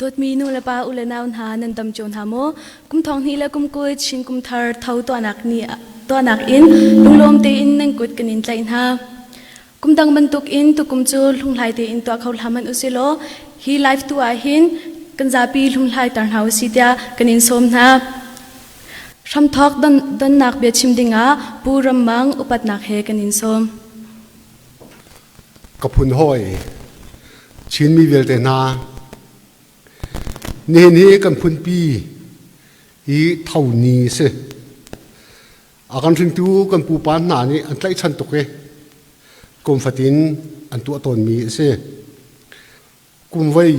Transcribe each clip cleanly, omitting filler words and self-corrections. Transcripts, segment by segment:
Dawtmi nu le pa u le nau hna nan dam cio hna maw? Kum thong hnih le kum 20 Chin kum thar tho tuahnak ni tuahnak in lunglawm tein nan kut kan in tlaih hna. Kum dang bantuk in tukum cu hlunghlai tein tuah kho hlah hmanh usih law hi live tu ah hin kan zapi hlunghlai tar hna usih tiah kan in sawm hna. Hramthawk donnak biachim dingah Pu Ram Mang upatnak he kan in sawm. Ka phun hawi Chinmi vialte hna, nihin hi kan phunpi i tho ni a si. A kan hringtu kan pupa hna nih an tlaihchan tuk i kum fatin an tuah tawnmi a si. Kum voi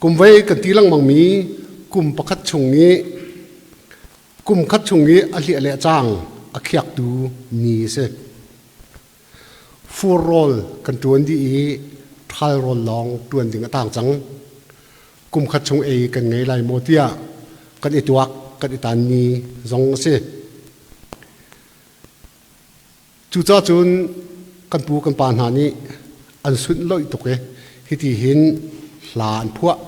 kum voi kan ti lengmangmi kum pakhat chung i kum khat chung i a hliah le a cang a khiaktu ni a si. Fur rawl kan ṭuan dih i ṭhal rawl lawng ṭuan ding a tang cang. Kum khat chung ei kan ngei lai maw tiah kan i tuak kan i tan ni zong a si. Cucaah cun kan pu kan pa hna nih an sunhlawih tuk i hiti hin hla an phuah.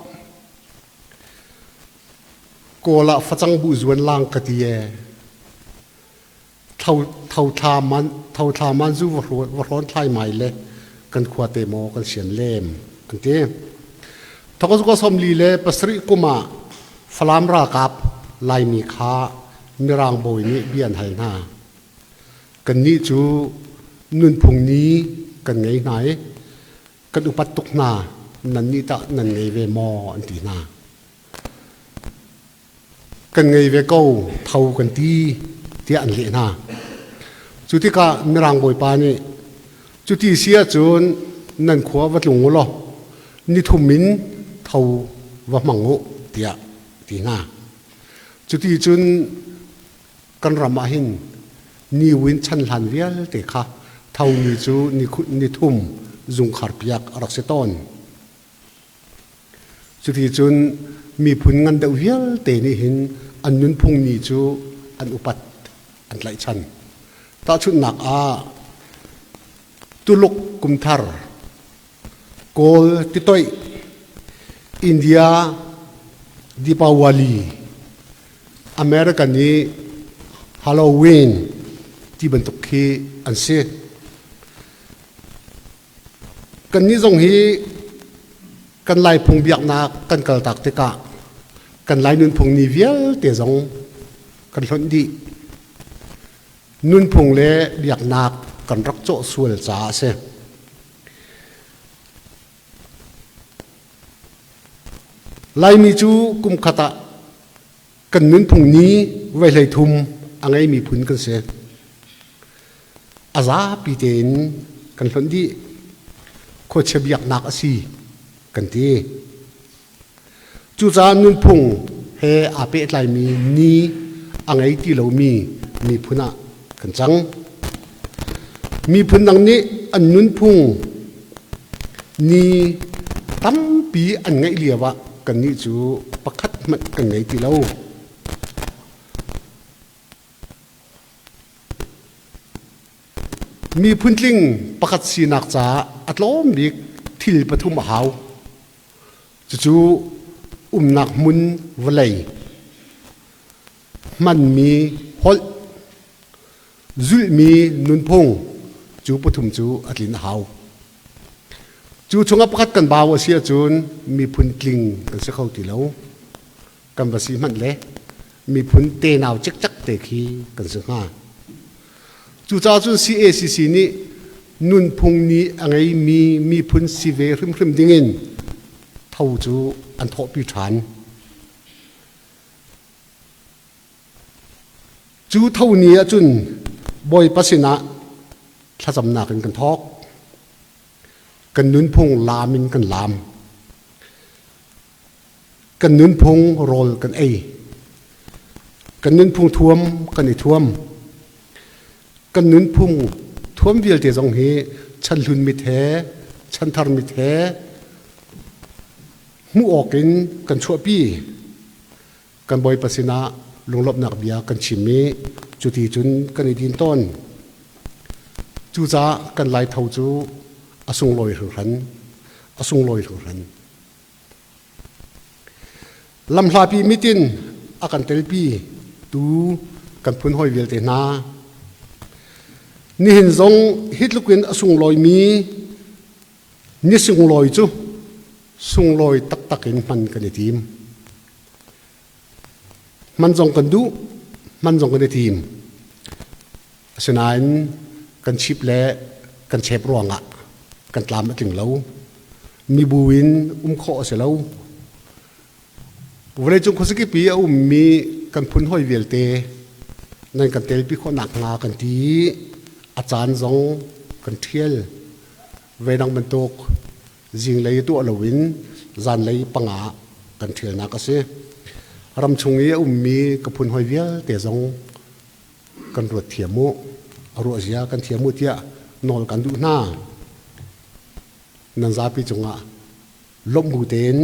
Kawl ah facang bu zuan lang ka ti ee. Tho thla man zu va hrawn thlai mai le kan khua te maw kan sian lem an ti. Thawk 47 kum ah Falam ralkap Laimi kha Mirang bawi nih bia an hal hna. Kannih cu nunphung ni kan ngei hna i kan upat tuk hna, nannih tah nan ngei ve maw an ti hna. Kan ngei ve ko, tho kan ti tiah an leh hna. Cu tikah Mirang bawipa nih cuti si ahcun nan khua va tlung u law nithum in tho va hmang u tiah a ti hna. Cuti cun kan ram ah hin niwin chan hlan vialte kha tho ni cu nithum zungkhar piak a rak si tawn. Cuti cun miphun ngan deuh vialte nih hin an nunphung ni cu an upat, an tlaihchan. Tahchunhnak ah Tuluk kumthar, Kawl titoih, India Deepawali, American i Halloween ti bantuk khi an si. Kannih zong hi kan Lai phung biaknak kan kaltak tikah kan Lai nunphung ni vialte zong kan hlonh dih. Nunphung le biaknak kan rak cawh sual caah a si. Laimi cu kum khat ah kan nunphung ni voi 33 a ngeimi phun kan si. A zapi tein kan hlonh dih. Khuachia biaknak a si kan ti. Cucaah nunphung he aa pehtlaimi ni a ngei ti lomi miphun ah kan cang. Miphun dang nih an nunphung ni tampi an ngeih lio ah kannih cu pakhat hmanh kan ngei ti lo. Miphun tling pakhat sinak caah a tlawm bik thil pathum a hau. Cucu umnak hmun vawlei, hmanmi holh, zulhmi nunphung cu pathum cu a tlin a hau. Cu chungah pakhat kan bau a si ahcun miphun tling kan si kho ti lo. Kan va si hmanh le miphun tenau cikcek te khi kan si hnga. Cucaah cun CACC nih nunphung nih a ngeimi miphun si ve hrimhrim dingin tho cu an thawhpi ṭhan. Cu tho ni ahcun Bawipa sinah thlacamnak in kan thawk. Kan nunphung laam in kan laam. Kan nunphung rawl kan ei. Kan nunphung thuam kan i thuam. Kan nunphung thuam vialte zong hi chanhlun mit he chanthar mit he hmuh awk in kan chuahpi. Kan Bawipa sinah lunglawmhnak bia kan chim i cuti cun kan i din tawn. Cucaah kan Lai tho cu a sunglawi hringhran, a sunglawi hringhran. Lamhlapi mitin a kan telpi tu kan phun hawi vialte hna. Nihin zong hi tluk in a sunglawimi ni sunglawi cu sunglawi taktak in hman kan i tim. Hman zong kan duh, hman zong kan i tim. Asinain kan chip le kan chep ruangah kan tlam a tling lo. Mibu in um khawh a si lo. Vawleicung khuazakip i a ummi kan phun hawi vialte nan kan telpi khawh nakhnga kan ti i a caan zong kan ṭhial. Voidang bantuk zinglei tuah loin zanlei panga kan ṭhialnak a si. Ramchung i a ummi ka phun hawi vialte zong kan ruat thiam u, a ruah zia kan thiam u tiah nawl kan duh hna. Nan zapi cungah lawmh bu tein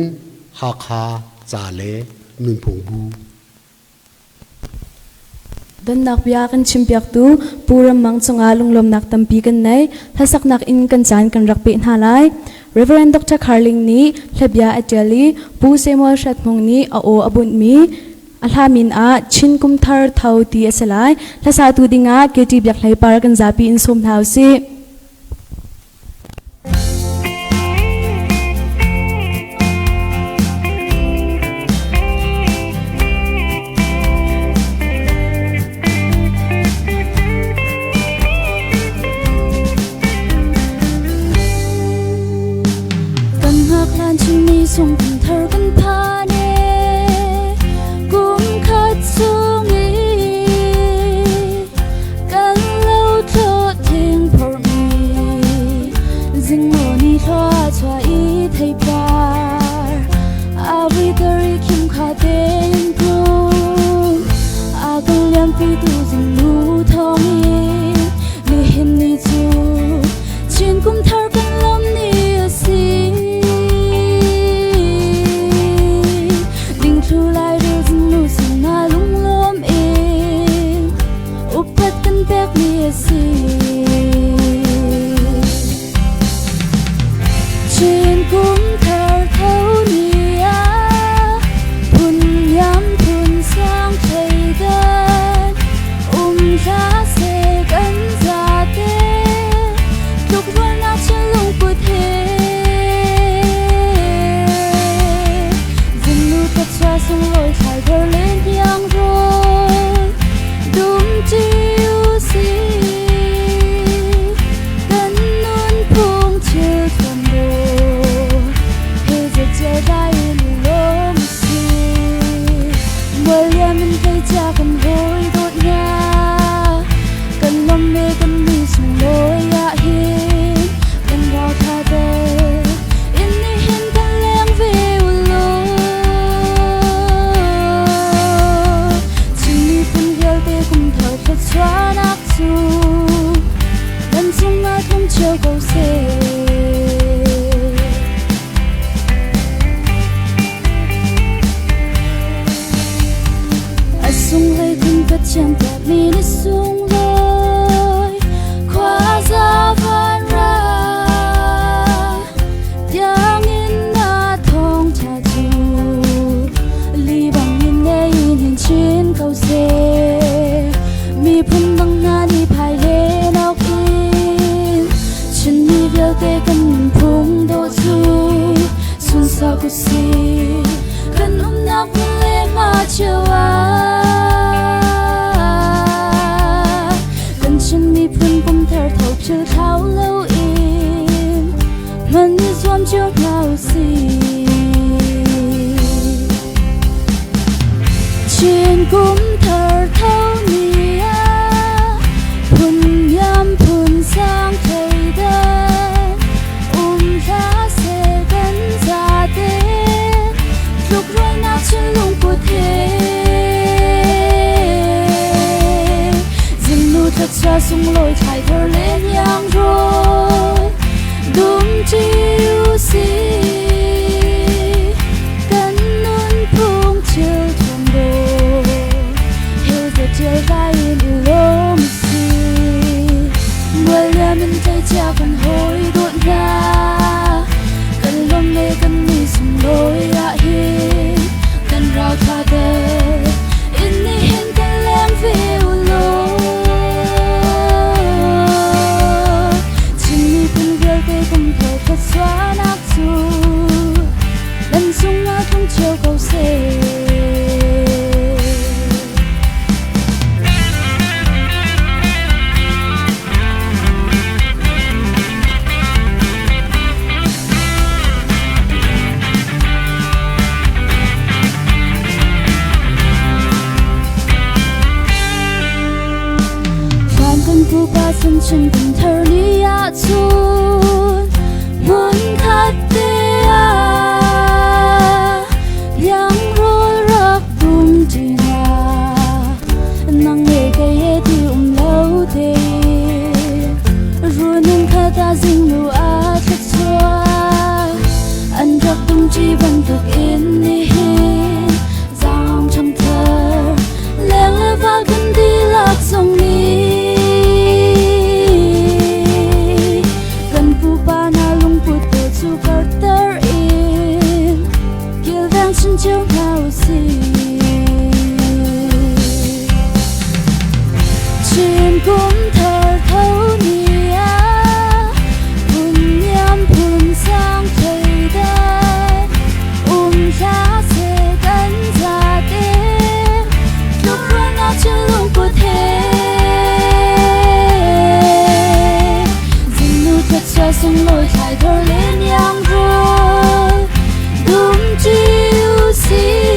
Hakha ca le nunphung bu. Donnak bia kan chimpiaktu Pu Ram Mang cungah lunglawmnak tampi kan nei. Hlasaknak in kan caan kan rak peh hna lai. Reverend Dr. Carling nih hlabia a ṭial i Pu Samuel Hrat Hmung nih a aw a bunhmi a hla min ah Chin Kum Thar Tho ti a si lai. Hlasatu dingah KT Biak Hlei Par kan zapi in sawm hna usih. Kan hngak hlan chimmi sung kum thar kan phan e kum khat chung i Kan lo thlawh thing phormi zingmaw ni thlua chuah i theipar a vui tari khim kha tein tlung a kan liampi tu zingnu thawngin nihin ni cu Chin kum thar kan lawm ni a si. Dingthlu lai rel zingnu sinah lunglawm in upat kan pekmi a si. Chin kum thar tho ni ah phun liam phun sang thleidan um hlah seh kan zate tlukrualnak chin lungput he Zingnu thluachuah sunglawi thlai thar len tiang rawl dum ṭi usih kan nunphung thil thuam dawh he zetial dai in i lawm usih Mualliam in tleicia kan hawi dawt hna kan lawm e kan ni sunglawi ah hin kan ralṭha bel in nihin kan leng ve u law Chin miphun vialte kum thar thluachuahnak cu nan cungah tlung cio ko seh. A sunglawi khun Pathian pekmi ni sunglawi khuaza van ra tiangin na thawngṭha cu li bangin nei in chin ko seh. Miphun dang hna nih phai len awk in Chinmi vialte kan nunphung dawh cu sunsak usih. Kan umnak hmun le hma cio ah kan Chin miphun kum thar tho phil thlau loin hman i zuam cio hna usih. Chin kum thar tho ni ah phun niam phun sang thleidan um hlah seh kan zate tlukrualnak chin lungput he zingnu thluachuah sunglawi thlai thar le hniang rawl dum ṭi usih kan nunphung thil thuam dawh he zatial vai in i lawm usih mualliam in tleicia kan hawi dawt hna kan lawm le kan ni sunglawi ah hin kan ral pupa chan kum thar ni ahcun hmunkhat te ah liangrawl rak dum ṭi hna. Nang he kei he ti um lo te runinn khat ah zingnu ah thluachuah an rak dum ṭi bantuk in nihin zaang ṭhangthar leng le val kan dihlak zong nih kan pupa hna lungput tu cu karter in kilveng chin cio hna u sih. Chin kum thar tho ni ah phun niam phun sang thleidan um hlah seh kan zate tlukruannak cu lungput he zingnu thluachuah sunglawi thlaithor le niang rawl dum ṭi u sih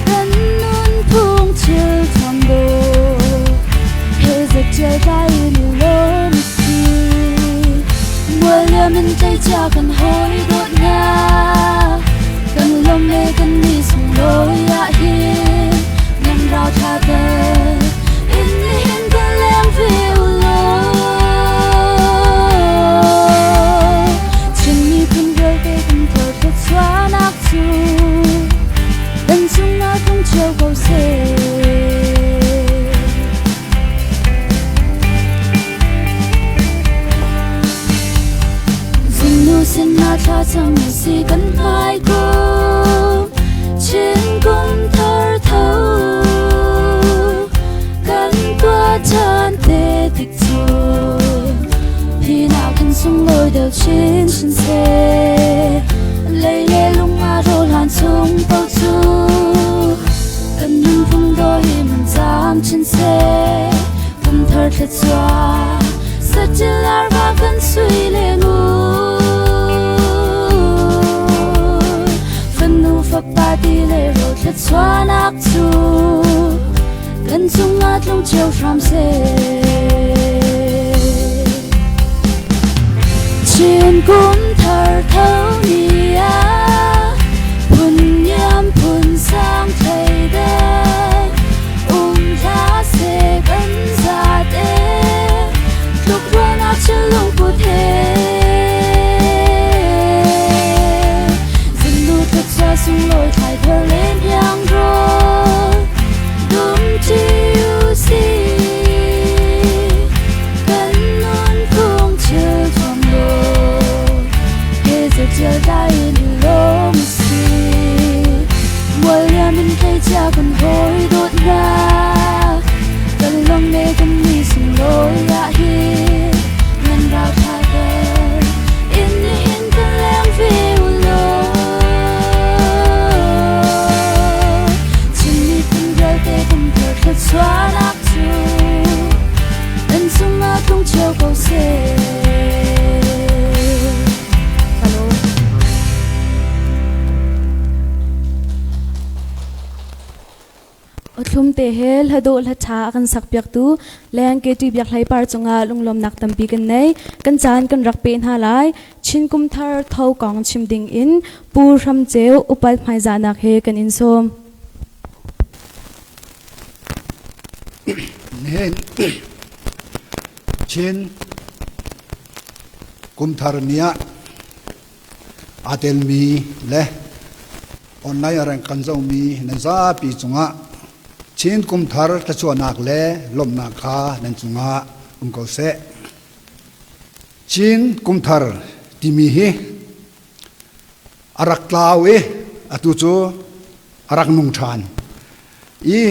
kan nunphung thil thuam dawh he zetial tlai in i lawm si mual liam in tleicia kan hawi dawt hna kan lawm le kan ni sunglawi ah hin nan rau tha tel in nihin kan leng ve u law Chin miphun vialte kan thar thluachuahnak cu kan cungah tlung cio ko seh. Zingnu sinah thlacam si kan hmai kum Chin kum thar tho kan tuah ṭhan te tik cu hi nak kan sunglawi deuh chinchin seh lei le lung ah rawl hlan chung paoh cu kan nunphung daw hi man caam chin seh kum thar thluachuah saṭil arva kan sui le ngun fanu fapa ti le rawl thluachuahnak cu kan cungah tlung cio hram seh. Chin kum thar tho ni ah phun niam phun sang thleidan um hlah seh kan zate tlukruannak chin-lungput he zingnu thluachuah sunglawi thlaithar le hniang rawl dum ṭi u sih kan nunphung thil thuam law he zetial dai in i lawm u sih mual liam in tleicia kan hawi dawt hna kan lawm le kan ni sunglawi ah hin nan rau tha ter in nihin kan leng ve u law Chin miphun vialte kan thar thluachuahnak cu nan cungah tlung cio ko seh. Hello. Awthlum te he hladawh hlatha a kan sakpiaktu Leng KT Biak Hlei Par cungah lunglawmnak tampi kan nei. Kan caan kan rak pe hna lai. Chin kum thar tho kong chim ding in Pu Hram Ceu upat hmaizahnak he kan in sawm. Nihin Chin kum thar ni ah aa telmi le online reng kan zohmi nan zapi cungah Chin kum thar thluachuahnak le lawmhnak kha nan cungah um ko seh. Chin kum thar timi hi a rak tlau i atu cu a rak nung ṭhan i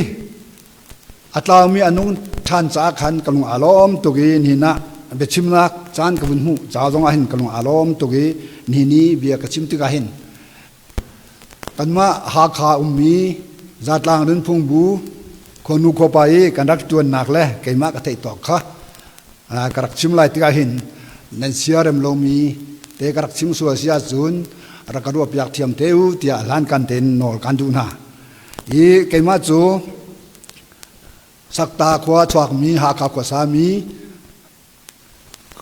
A tlaumi a nung ṭhan caah khan ka lung aa lawm tuk i nihin ah biachimnak caan ka vun hmuh ca zong ah hin ka lung aa lawm tuk i nihin i bia ka chim tikah hin kanmah Hakha ummi zatlang nunphung bu khuanu khuapa i kan rak ṭuannak le keimah ka theih tawk kha ka rak chim lai tikah hin nan siarem lomi te ka rak chim sual si ahcun rak ka ruahpiak thiam te u tiah hlankan tein nawl kan duh hna. I keimah cu Sakta khua chuakmi Hakha khuasami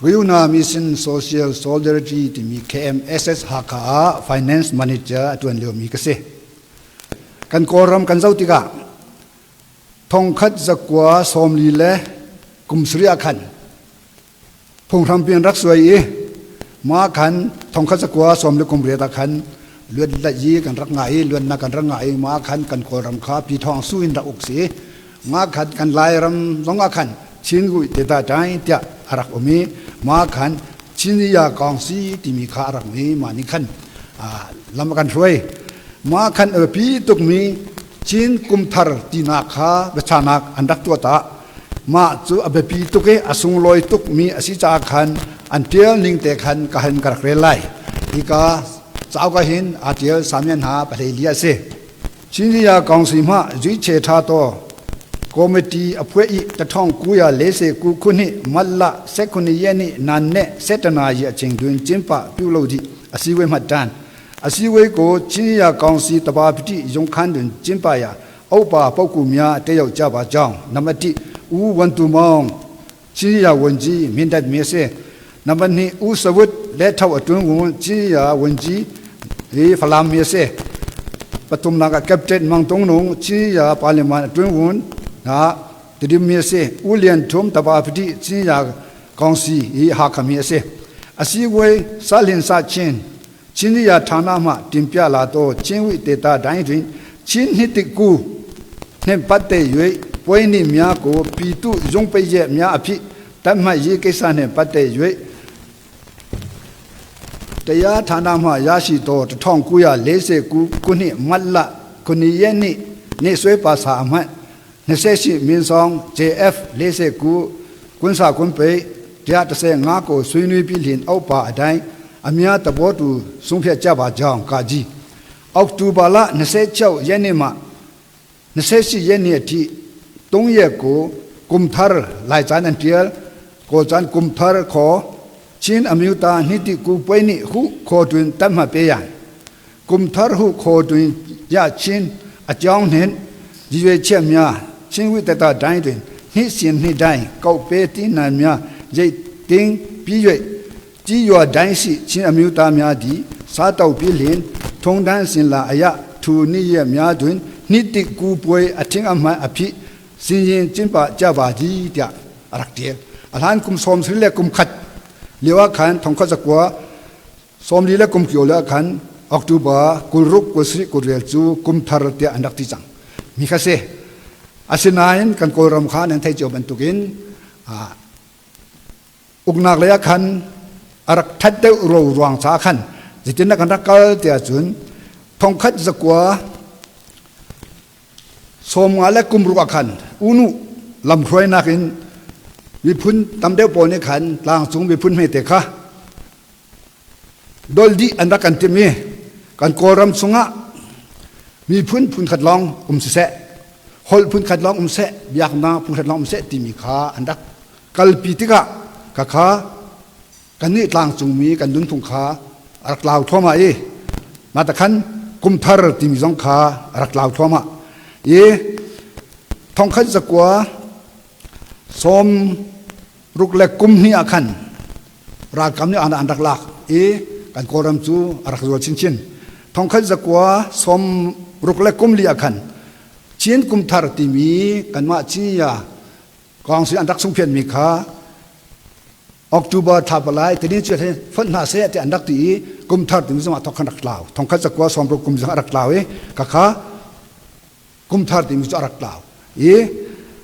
Ryuna Mission Social Solidarity timi KMSS Hakha ah Finance Manager a ṭuan liomi ka si. Kan Kawlram kan zoh tikah thongkhat zakua sawmli le kum sarih ah khan phunghrampi an rak suai i mah khan thongkhat zakua sawm le kum riat ah khan luat yi kan rak ngah i luatnak kan rak ngah i mah khan kan Kawlram kha Pi Thawng Su in rak uk si. Mah khan kan Lairam zong ah khan Chin Guih te ta ṭai tiah a rak um i mah khan Chin-ya Kawngsi timi kha a rak um i mah nih khan lam a kan hruai. Mah khan a biapi tukmi Chin kumthar tinak kha biachahnak an rak tuah ta. Mah cu a biapi tuk i a sunglawi tukmi a si caah khan an ṭial ning te khan ka han ka rak rel lai. Hika cauk ah hin aa ṭial samian hna pahlei li a si. Chinziya Kawngsi hma zuiche tha to committee apwe i tathong kuya lese ku khuni malla sekhuni ye ni nan ne setana ye ching dun chimpa piulo di asiwe ma dan asiwe ko Chinziya Kawngsi taba piti yongkhan dun chimpa ya opa poku mya te yau cha ba jong namati u wan tu mong Chinziya wanji mindat mi se nambat ni u sawut le thau atun ngun Chinziya wanji i falam mi se patum nak captain mang tung nung Chinziya parliament atun ngun na tidim mi se u lian thum taba phiti Chinziya kongsi i hakha mi se asi wei salin sa chin Chinziya thana ma timpya la to chinwi te ta dai rin chin hi tik ku နှင့်ပတ်သက်၍ပွဲနှင့်များကိုပြည်သူရုံးပိတ်ရက်များအဖြစ်တတ်မှတ်ရေးကိစ္စနှင့်ပတ်သက်၍တရားဌာနမှရရှိသော1949ခုနှစ်မတ်လ9ရက်နေ့နေ့စွဲပါစာအမှတ်28မြင်းဆောင် JF 49ကွန်းစာကွန်းပိတ်135ကိုဆွေးနွေးပြီးလျှင်အောက်ပါအတိုင်းအများသဘောတူဆုံးဖြတ်ကြပါကြောင်းကာကြီးအောက်တိုဘာလ26ရက်နေ့မှ 28ရက်နေ့အထိ3ရက်ကိုကုမ်thar lai chan an tial ko chan kum thar kho chin amyuta niti ku pwe ni hu kho twin tam ma pe yan kum thar hu kho twin ya chin အကြောင်းနှင့်ရည်ရွယ်ချက်များချင်းဝိတတတိုင်းတွင်နှိစင်နှိတိုင်းကောက်ပဲတင်းနံများရိတ်တင်းပြီး၍ကြီးရွာတိုင်းရှိချင်းအမျိုးသားများသည်စားတောက်ပြီးလျင်ထုံတန်းစင်လာအယထူနိရများတွင်နှစ်တိကူပွဲအထင်အမှန်အဖြစ်စင်ရင်ကျင်းပကြပါသည်တအရက်တေအလဟန်ကုမ်ဆုံစရိလေကုမ်ခတ်လျဝခန်ထုံခတ်စကွာ som li le kum kio le khan October kulruk kulsri kulrel chu kum thar te an rak ti cang mi kha se asinain kan kawlram kha nan thei cio bantukin uknak le khan arak that deuh ro ruang cha khan zitin kan rak kal te cun thongkhat zakua som nga le kum ruk khan unu lam hruainak in miphun tam deuh pawl nih khan tlangcung miphun hme te kha Dol dih an rak kan timh i kan Kawlram chungah miphun phunkhat lawng um siseh, holh phunkhat lawng um seh, biaknak phunkhat lawng um seh timi kha an rak kalpi tikah khakha kannih tlangcungmi kan nunphung kha a rak tlau thluahmah i mah takhan kumthar timi zong kha a rak tlau thluahmah i thongkhat zakua sawm ruk le kum hnih ah khan ralkap nih an rak lak i kan Kawlram cu a rak zual chinchin. Thongkhat zakua sawm ruk le kum li ah khan Chin kum thar timi kanmah Cinya kong an rak sungphianmi kha October thla palai tini cu fonh hna seh ti an rak ti i kum thar timi zong ah thok khan rak tlau. Thongkhat zakua sawm ruk kum zong a rak tlau i kakha kum thar timi cu a rak tlau i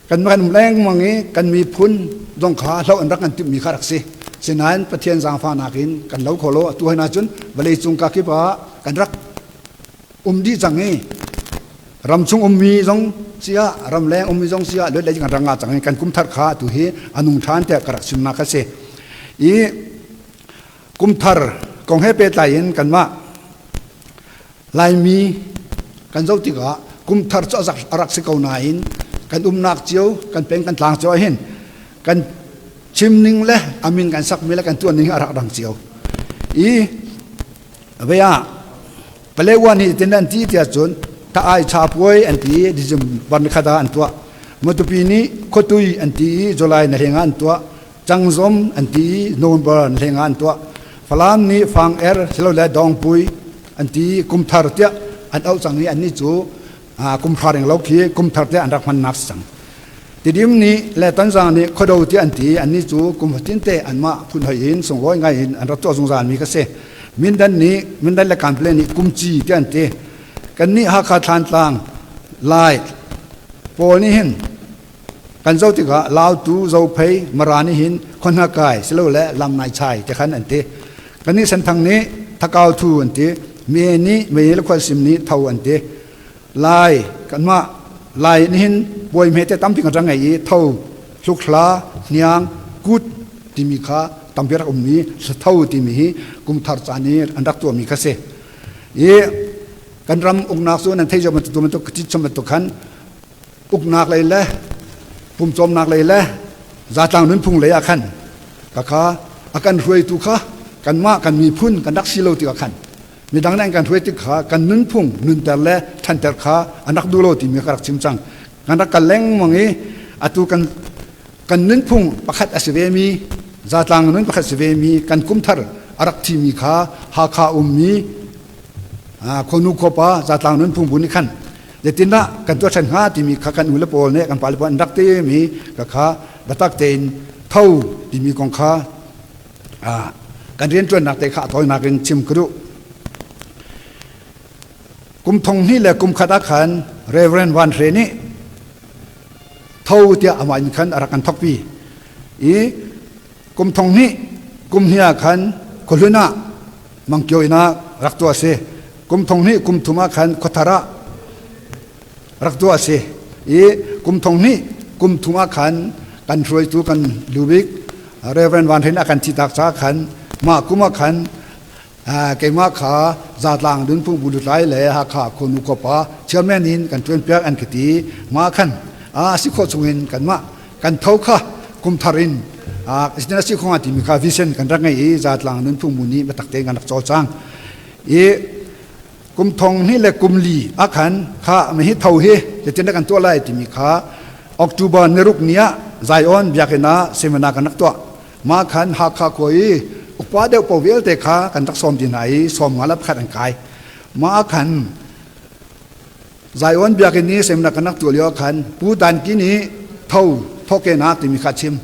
kan kan um lengmang i kan miphun zong kha hloh an rak kan timhmi kha rak si. Sinain Pathian zaangfahnak in kan lo kho lo. Atu hai cun vawlei cung ka kip ah kan rak um dih cang i ramchung ummi zong sia ramleng ummi zong sia luat lei kan rak nga cang i kan kum thar kha atu hi a nung ṭhan tiah ka rak chimnak a si. I kum thar kong he pehtlai in kanmah Laimi kan zoh tikah kum thar cu a rak si ko nain kan umnak cio kan peng kan tlang cio ahhin kan chim ning le a min kan sakmi le kan tuan ning a rak dang cio. I vei ah Palewa nih tin an ti tiah cun ta ai cha puai an ti December ni khat ah an tuah. Matupi nih khuatui an ti i July na hleng ah an tuah. Cangzom an ti i November na hleng ah an tuah. Falam nih fang er silole dawngpui an ti i kumthar tiah an auh cang i annih cu kumhra reng lo khi kumthar tiah an rak hmannak si cang. Tidim nih le Tonzang nih khuado tiah an ti i annih cu kum fatin te anmah phun hoi in sunglawi ngai in an rak tuah zungzal mi kha si. Mindan nih Mindan le Kanpele nih kumci tiah an ti. Kannih Hakha Thlantlang Lai pawl nih hin kan zoh tikah Lautu, Zophei, Mara nih hin khuahna kai silole lam nai chai ti khan an ti. Kannih Senthang nih Thakau thu an ti. Mie nih Mei le Khualsim nih Tho an ti. Lai kanmah Lai nih hin puai hmete tampi kan rak ngei i Tho, Hlukhla, Hniang, Kut timi kha tampi rak ummi Tho timi hi kumthar caan i an rak tuahmi kha si. I kan ram uknak cu nan theih bantuk bantuk chim bantuk khan uknak lei le pumcawmnak lei le zatlang nunphung lei ah khan kha a kan hruaitu kha kanmah kan miphun kan rak si lo tikah khan midang nih an kan hruai tik kha kan nunphung nunter le ṭhanter kha an rak duh lo timi ka rak chim cang. Kan rak kal lengmang i atu kan kan nunphung pakhat a si ve mi, zatlang nun pakhat si ve mi kan kumthar a rak thimi kha Hakha ummi khuanu khuapa zatlang nunphung bu nih khan zeitindah kan tuah ṭhan hnga timi kha kan ule pawl nih kan pale pawl an rak timi ka kha biatak tein tho timi kong kha kan rianṭuannak te kha a tawinak in chim ka duh. Kum thong hnih le kum khat ah khan Reverend Van Hre nih tho tiah amah in khan a rak kan thokpi i kum thong hnih kum hnih ah khan khuahlun ah Mangkyo inn ah rak tuah a si. Kum thong hnih kum thum ah khan khuathar ah rak tuah a si i kum thong hnih kum thum ah khan kan hruaitu kan lubik Reverend Van Hrin a kan thihtak caah khan mah kum ah khan keimah kha zatlang nunphung bu lutlai le Hakha khuanu khuapa chairman in kan ṭuan piak an ka ti. Mah khan a si khawh chungin kanmah kan tho kha kum thar in a si khawh timi kha vision kan rak ngei i zatlang nunphung bu nih biatak tein kan rak cawlcang i kum thong hnih le kum li ah khan kha hi tho hi zeitin kan tuah lai timi kha October niruk ni ah Zion biakinn ah seminar kan rak tuah. Mah khan Hakha khua i upa deuh paoh vialte kha kan rak sawm ti hna i sawm nga le pakhat an kai. Mah khan Zion biakinn i seminar kan rak tuah lio ah khan Pu Dan Ki nih tho thawhkehnak timi kha a chim.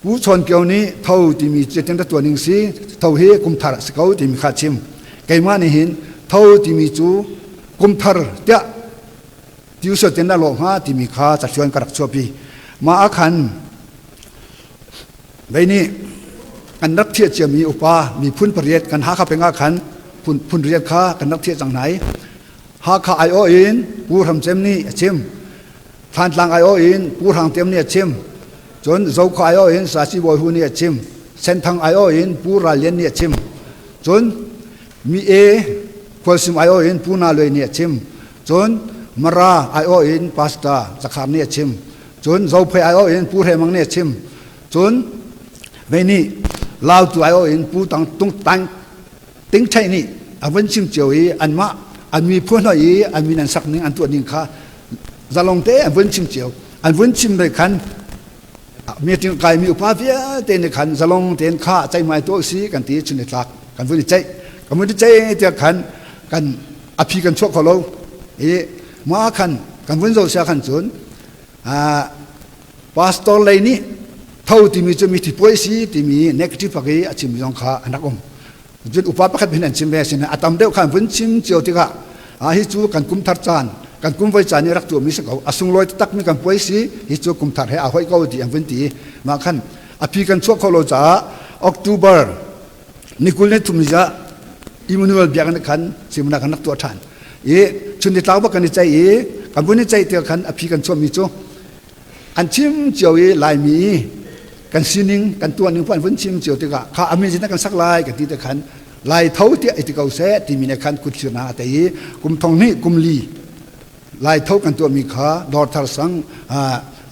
Pu Chawn Kio nih tho timi zeitin rak tuah ning si, tho hi kum thar a si ko timi kha a chim. Keimah nih hin tho timi cu kum thar tiah tiusat in a lawh hnga timi kha cathluan ka rak chuahpi. Mah ah khan vei nih kan rak thiah ciami upa miphun pariat kan Hakha peng ah khan phun riat kha kan rak thiah cang hna i Hakha aiawh in Pu Hram Cem nih a chim. Thantlang aiawh in Pu Hrang Tem nih a chim. Cun Zokhua aiawh in Sasi Bawi Hu nih a chim. Senthang aiawh in Pu Ral Lian nih a chim. Cun Mi E Khualsim aiawh in Pu Na Luai nih a chim. Cun Mara aiawh in Pastor Zakhar nih a chim. Cun Zophei aiawh in Pu Hre Mang nih a chim. Cun vei nih Lautu aiawh in Pu Tang Tung Tang Ting Ṭhei nih a vun chim cio i anmah an miphun hoi i an min an sak ning an tuah ning kha zalong te an vun chim cio. An vun chim ve khan meeting kai mi upa vialte nih khan zalong tein kha ceihmai tuah si kan ti chun tlak kan vun i ceih kan vun i ceih tiah khan kan a phi kan chuah kho lo i mah khan kan vun zoh sia khan cun pastor lei nih tho timi cu mithi puai si timi negative pak i a chim zong kha an rak um. Cun upa pakhat hin an chim ve sin a tam deuh khan vun chim cio tikah a hi cu kan kum thar caan kan kum voi caan i rak tuahmi si ko, a sunglawi taktak mi kan puai si, hi cu kum thar he aa hoih ko ti an vun ti. Mah khan a phi kan chuah kho lo caah October ni 23 ni ah Emmanuel biakinn khan simuna kan rak tuah ṭhan i chun ni tlau bak kan i ceih i kan vun i ceih tikah khan a phi kan chuahmi cu an chim cio i Laimi kan sining kan tuahning an vun chim cio tikah kha amin sin kan sak lai kan ti te khan Lai tho tiah i ti ko seh timi ne khan kut thlir hna a tei i kum thong hnih kum li Lai tho kan tuahmi kha Dawrthar sang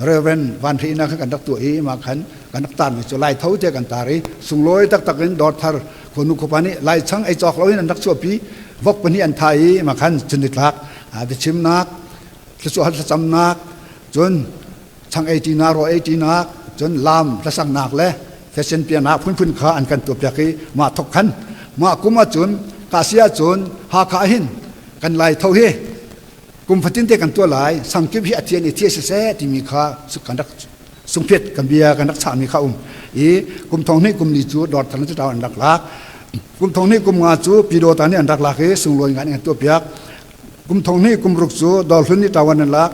Reverend Van Hri inn ah khan kan rak tuah i mah khan kan rak tarmi cu Lai tho tiah kan tar i sunglawi taktak in Dawrthar khuanu khuapa nih Lai chang ei cawk loin an rak chuahpi, vok pahnih an thah i mah khan chun nitlak biachimnak, thluachuah thlacamnak. Cun chang ei ṭinak, rawl ei ṭinak, cun laam hlasaknak le fashion piaknak phunphun kha an kan tuahpiak i mah thok khan mah kum ahcun ka si ahcun Hakha hin kan Lai tho hi kum fatin te kan tuah lai sangkip hi a thian i thia siseh timi kha kan rak sungphiat kan bia kan rak chahmi kha um i kum thong hnih kum li cu dawr thar cu an rak lak kum thong hnih kum nga cu pidawta nih an rak lak i sunglawi ngai an tuahpiak kum thong hnih kum ruk cu dawrhlun nih ṭawan an lak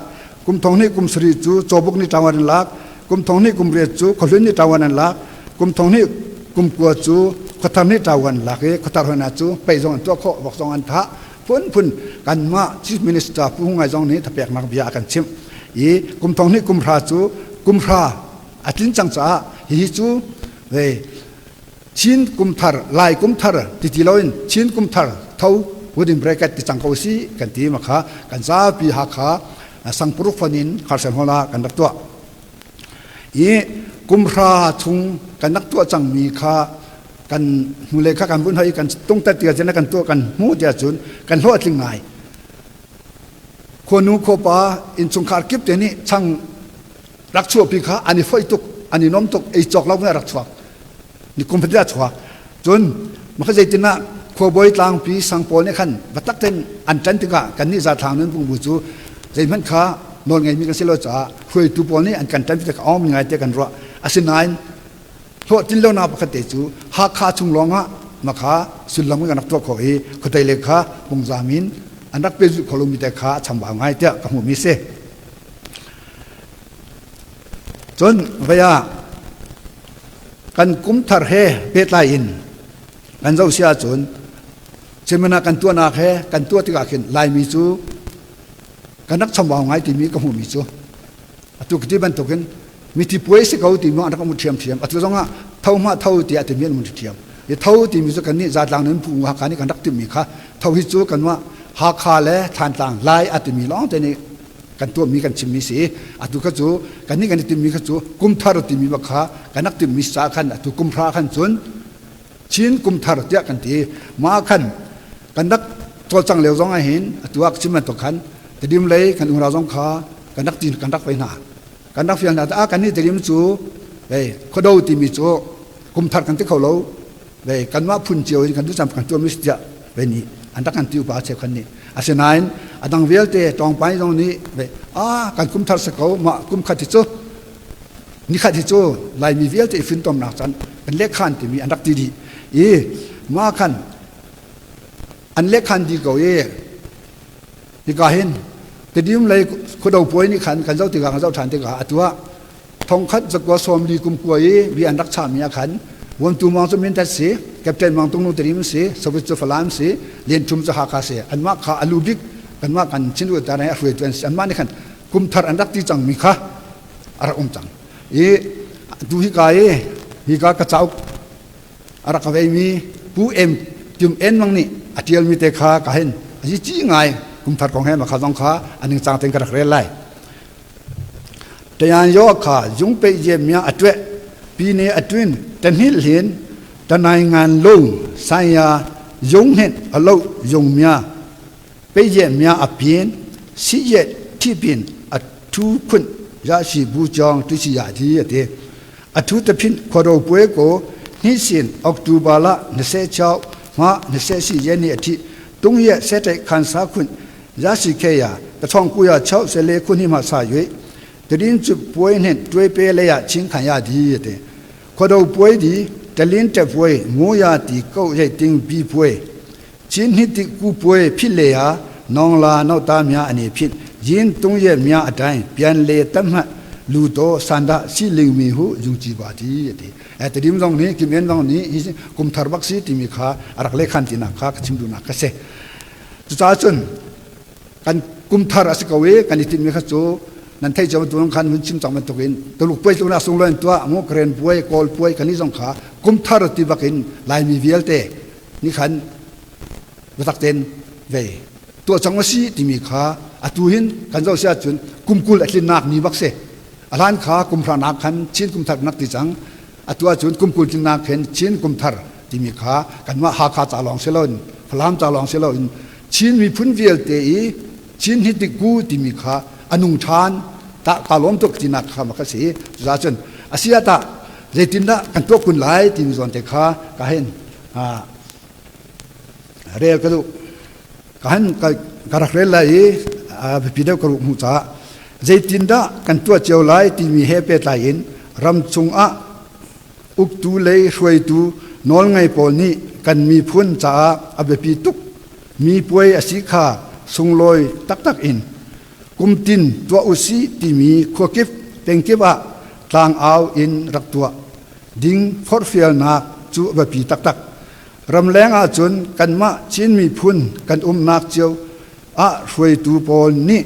kum thong hnih kum sarih cu cawbuk nih ṭawan an lak kum thong hnih kum riat cu khuahlun nih ṭawan an lak kum thong hnih kum kua cu khuathar nih ṭawan an lak i khuathar hna cu pei zong an tuah khawh vok zong an thah phunphun kanmah chief minister Pu Hung Ngai zong nih thapeknak bia a kan chimh i kum thong hnih kum hra cu kum hra a tlin cang caah hihi cu Chin kum thar Lai kum thar ti ti loin Chin kum thar tho within bracket ti cang ko si kan ti ma kha kan zapi Hakha sangpuruk fon in kharsen hall ah kan rak tuah i kum hra chung kan rak tuah cangmi kha kan hnulei kha kan vun hoi kan tungtat tiah cun kan tuah kan hmuh tiah cun kan hlawhtling ngai khuanu khuapa innchungkhar kip te nih chang rak chuahpi kha an i foih tuk an i nom tuk ei cawk lo rak chuak ni kum fatin a chuak cun maka zeitin ah khuabawi tlangpi sang pawl nih khan batak ten an ṭan tikah kan nih zatlang nun bungbu cu zeihmanh kha nawl ngeimi kan si lo caah hruaitu pawl nih an kan ṭan tikah awm ngai te kan ruah asinain hlawhtlin lonak pakhat te cu Hakha chung lawngah makha sullam kan rak tuah khawh i khuatei le kha pungzam in an rak pehzulh kho lomi te kha a chambau ngai tiah ka hmuhmi si. Cun vei ah kan kum thar he pehtlai in kan zoh si ahcun seminar kan tuahnak he kan tuah tikah khin Laimi cu kan rak chambau ngai timi ka hmuhmi cu atu ti bantukin mithi puai si ko timi an rak um ṭhiamṭhiam atu zongah tho hma tho tiah timi an um ṭhiam i tho timi cu kannih zatlang nun phu Hakha nih kan rak timhmi kha tho hi cu kanmah Hakha le Thlantlang Lai a timi lawng te nih kan tuahmi kan chimmi si atu kha cu kannih kan i timmi kha cu kum thar timi bak kha kan rak timhmi sa khan atu kum hra khan cun Chin kum thar tiah kan ti ma khan kan rak cawlcang lio zong ah hin atu ah chim bantuk khan Tedim lei kan unau zong kha kan rak tin kan rak vei hna kan rak fial hna ah kan nih Tedim cu vei khuado timi cu kum thar kan ti kho lo vei kanmah phun cio in kan duh cam kan tuah mi tiah vei nih an rak kan ti upa cheu khan nih asinain adang vialte tawngpai zong nih vei ah kan kum thar si ko mah kum khat hi cu nikhat hi cu Laimi vialte i fintomnak chan kan lehkhan timi an rak ti dih i mah khan an lehkhan dih ko i Hika hin Tedim lei khuado puai nih khan kan zoh tikah kan zoh ṭhan tikah atu ah thongkhat zakua sawmli kum kua i bi an rak chahmi ah khan Vuantu Mang cu Mindat si, Captain Mang Tung Nu Tedim si, Soviet cu Falam si, Lian Ṭhum cu Hakha si. Anmah kha a lu bik kanmah kan Chin ta a hruaitu an si. Anmah nih khan kum thar an rak ti cangmi kha a rak um cang. I tu hika i hika ka cauk a rak veimi Pu Em Tim En Mang nih a ṭialmi te kha ka hin a ci ngai kumthar kong he ma kha zong kha a ningcang tein ka rak rel lai. Tayan yo kha jung pe je mya a tueh pi ne a twin ta hnil hin ta nai ngan lung sai ya jung hin a lo jung mya pe je mya a pin si ye thi pin a thu khun ya si bu chong tu si ya thi a te အထူးသဖြင့်ခေါ်တော်ပွဲကိုနှစ်စဉ်အောက်တိုဘာလ26မှ28ရက်နေ့အထိ၃ရက်ဆက်တိုက်ခန်းစားခွင့်ရရှိခဲ့ရာ1964ခုနှစ်မှစ၍တရင်ကျွပွဲနှင့်တွဲပဲလျက်ချင်းခံရသည်တဲ့ခေါ်တော်ပွဲသည်တလင်းတက်ပွဲမိုးရတီကုတ်ရိတ်တင်းပြီးပွဲချင်းနှစ်တိကူပွဲဖြစ်လေရာနောင်လာနောက်သားများအနေဖြင့်ရင်း၃ရက်များအတိုင်းပြန်လေတတ်မှတ် လူတော်စန္ဒရှိလိမ့်မည်ဟုယုံကြည်ပါသည်တဲ့အဲတတိမဆောင်နေကိမန်ဆောင်နေကုမ်သရဘက်စီတိမိခာအရက်လေခန်တိနာခါချင်ဒူနာကဆေจ้าจนกันกุมทาร์สกเวกันอิติมีขจูนันเทจอมตัวขันมุนชิมจังมันตกินตลุกป่วยตัวน่าสงเลยตัวโมเกรนป่วยกอลป่วยกันนี่สงขากุมทาร์ติบักินลายมีเวียลเตนี่ขันบตักเตนเวตัวจังวสีติมีขาอตูหินกันเจ้าเสียจุนกุมกุลอลินักนีบักเส อลานขากุมพระนักขันชินกุมทาร์นักติจังอตัวจุนกุมกุลจินักเห็นชินกุมทาร์ติมีขากันว่าหาคาจาลองเสลนพลามจาลองเสลนชินมีพุนเวียลเตอีชินฮิติกูติมีขาอนุงทาน Ta ka lawm tuk tinak kha ma ka si. Cucaah cun a si ah tah zeitindah kan tuah kun lai timi zawn te kha ka hin rel ka duh. Ka han ka rak rel lai i biapi deuh ka ruh hmu caah zeitindah kan tuah cio lai timi he pehtlai in ram chungah uktu lei hruaitu nawlngei pawl nih kan miphun caah a biapi tuk mi puai a si kha sunglawi taktak in kumtin tuah usih timi khuakip pengkip ah tlangau in rak tuah ding forhfialnak cu a biapi taktak. Ramleng ahcun kanmah Chin miphun kan umnak cio ah hruaitu pawl nih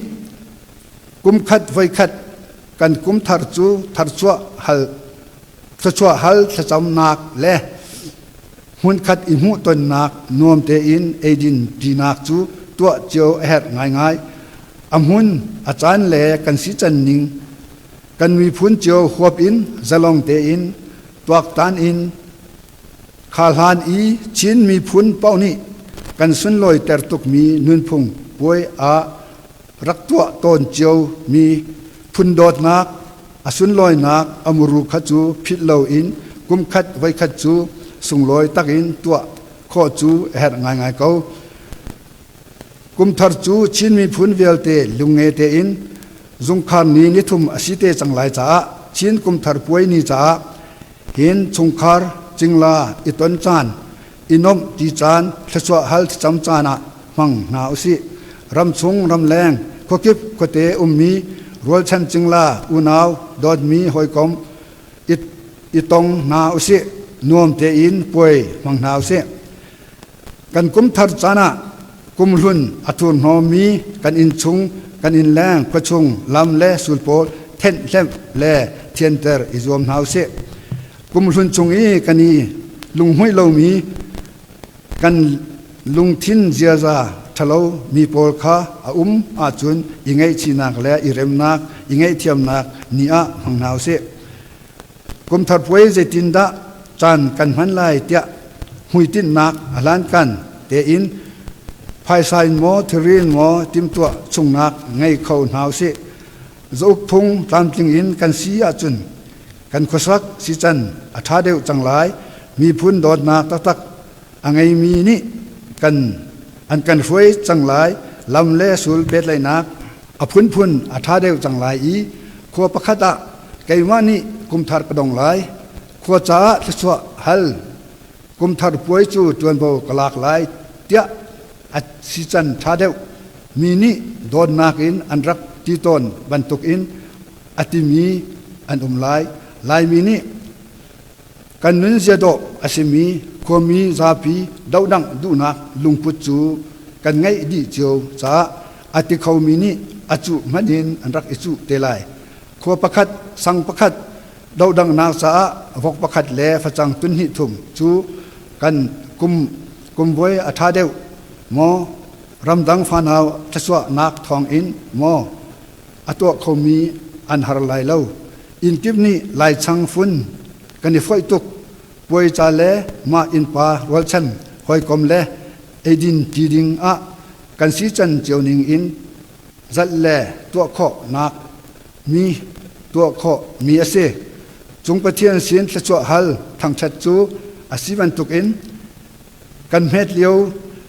kumkhat voikhat kan kumthar cu tharchuah hal thluachuah hal thlacamnak le hmunkhat i hmuhtonnak nuam tein eidin ṭinak cu tuah cio a herh ngaingai. A hmun, a caan le kan sican ning kan miphun cio huap in zalong tein tuaktan in Kha hlan i Chin miphun paoh nih kan sunlawiter tukmi nunphung puai ah rak tuah tawn ciomi phun dawtnak, a sunlawinak a muru kha cu philh loin kumkhat voikhat cu sunglawi takin tuah khawh cu a herh ngaingai ko. Kumthar cu Chin miphun vialte lungnge tein zungkhar ni nithum a si te cang lai caah Chin kumthar puai ni caah hin chungkhar cingla i ton caan, i nuamh ti caan, thluachuah hal thlacam caan ah hmang hna usih. Ramchung ramleng khuakip khuate ummi rualchan cingla unau dawtmi hawikom i tong hna usih. Nuam tein puai hmang hna usih. Kan kumthar caan ah kumhlun a thurhnawmmi kan innchung, kan innleng, khuachung, lam le sul pawl thenh hlemh le thianter i zuam hna usih. Kumhlun chung i kan i lunghmuih lomi kan lungthin ziaza ṭhalo mi pawl kha a um ahcun i ngaihchihnak le i remnak, i ngaihthiamnak ni ah hmang hna usih. Kumthar puai zeitindah caan kan hman lai tiah hmuitinhnak a hlankan tein phaisa in maw thilri in maw timhtuah chungnak ngei kho hna usih. Zauk phung tlamtling in kan si ahcun kan khuasak sican a ṭha deuh cang lai. Miphun dawtnak taktak a ngeimi nih kan an kan hruai cang lai. Lam le sul pehtlaihnak a phunphun a ṭha deuh cang lai i khua pakhat ah keimah nih kumthar ka dong lai. Khua caah thluachuah hal kumthar puai cu ṭuanvo ka lak lai tiah a sican ṭha deuh mi nih dawtnak in an rak ti tawn bantukin a timi an um lai. Laimi nih kan nunzia dawh a simi khuami zapi dohdangh duhnak lungput cu kan ngeih dih cio caah a ti khomi nih a cuh hmanh in an rak i cuh te lai. Khua pakhat, sang pakhat dohdanghnak caah vok pakhat le facang tun hnih thum cu kan kum kumvuai a ṭha deuh maw ramdang fanau thluachuahnak thawngin maw a tuah khomi an har lai lo. Inn kip nih Laichang fun kan i foih tuk. Puai ca le mah innpa rualchan hawikom le eidin ti ding ah kan si can cio ning in zalh le tuah khawhnak mi tuah khawh mi a si. Cung Pathian sin thluachuah hal thangṭhat cu a si bantukin kan hmet lio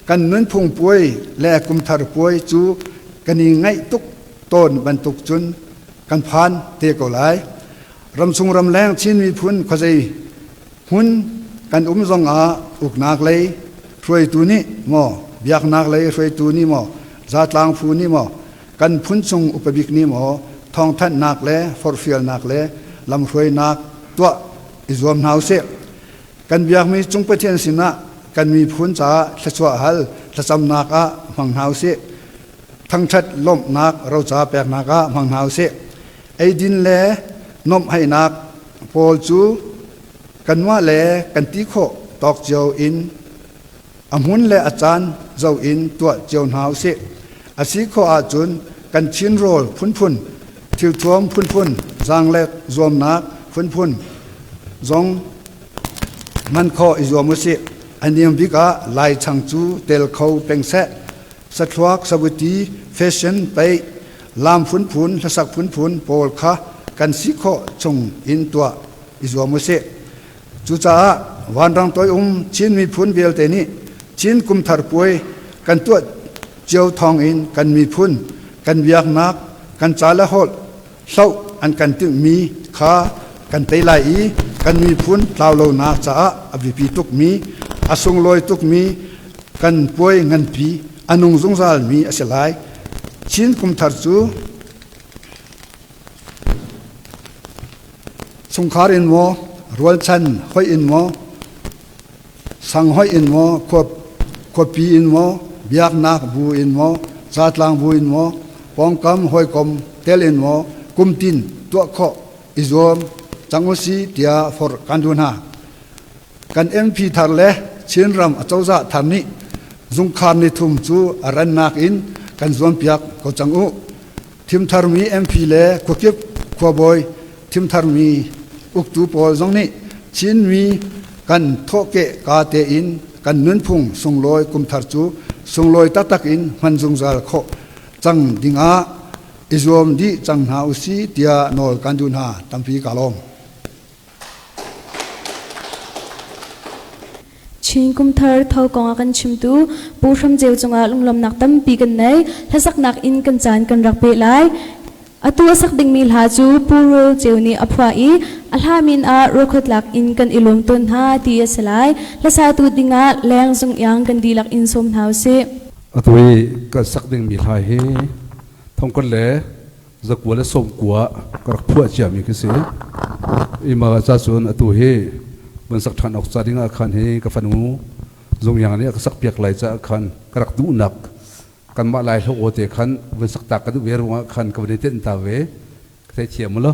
kan nunphung puai le kumthar puai cu kan i ngaih tuk tawn bantuk cun kan phan te ko lai. Ramchung ramleng Chin miphun khuazei hmun kan um zongah uknak lei hruaitu nih maw biaknak lei hruaitu nih maw zatlang phu nih maw kan phun chung upabik nih maw thawngthanhnak le forhfialnak le lamhruainak tuah i zuam hna usih. Kan biakmi cung Pathian sinah kan miphun caah thluachuah hal thlacamnak ah hmang hna usih. Thangṭhat lawmhnak roca peknak ah hmang hna usih. Eidin le nuamhhainak pawl cu kanmah le kan ti khawh tawk cio in a hmun le a caan zoh in tuah cio hna usih. A si khawh ahcun kan Chin rawl phunphun, thilthuam phunphun, zaanglek zuamnak phunphun zong hman khawh i zuam usih. A niam bik ah Laichang cu tel kho peng seh. Sathluak, sabuti, fashion, paih, Laam phunphun, hlasak phunphun pawl kha kan si khawh chung in tuah i zuam usih. Cucaah vanrang toi um Chin miphun vialte nih Chin Kumthar Puai kan tuah cio thawngin kan miphun, kan biaknak, kan ca le holh hloh an kan timhmi kha kan tei lai i kan miphun tlaulonak caah a biapi tukmi, a sunglawi tukmi kan puai nganpi a nung zungzalmi a si lai. Chin Kumthar cu chungkhar in maw, rualchan hoih in maw, sang hoih in maw, khuapi in maw, biaknak bu in maw, zatlang bu in maw, pawngkam hawikom tel in maw, kumtin tuah khawh i zuam cang usih tiah forh kan duh hna. Kan MP thar le Chinram acozah thar nih zungkhar nithum cu a rannak in kan zuampiak ko cang u. Thimtharmi MP le khuakip khuabawi thimtharmi uktu pawl zong nih Chinmi kan thawhkeh ka tein kan nunphung sunglawi kumthar cu sunglawi taktak in hman zungzal khawh cang dingah i zuam dih cang hna usih tiah nawl kan duh hna. Tampi ka lawm. Chin Kumthar tho kong a kan chimtu Pu Hram Ceu cungah lunglawmnak tampi kan nei. Hlasaknak in kan caan kan rak peh lai. Atu a sak dingmi hla cu Pu Rul Ceu nih a phuah i a hla min ah Ruakhuatlak in kan i lawm tawn hna ti a si lai. Hlasatu dingah Leng Zung Iang kan dihlak in sawm hna usih. Atu i kan sak dingmi hla hi thongkhat le zakua le sawmkua ka rak phuah ciami khi si. Ima ca cun atu hi van sak ṭhan awk ca ding ah khan hi ka fanu Zungyang nih a ka sak piak lai caah khan ka rak duhnak kanmah Lai hlo aw te khan van sak ta ka duh ve ruangah khan ka van i tenh ta ve. Ka theithiam mu lo.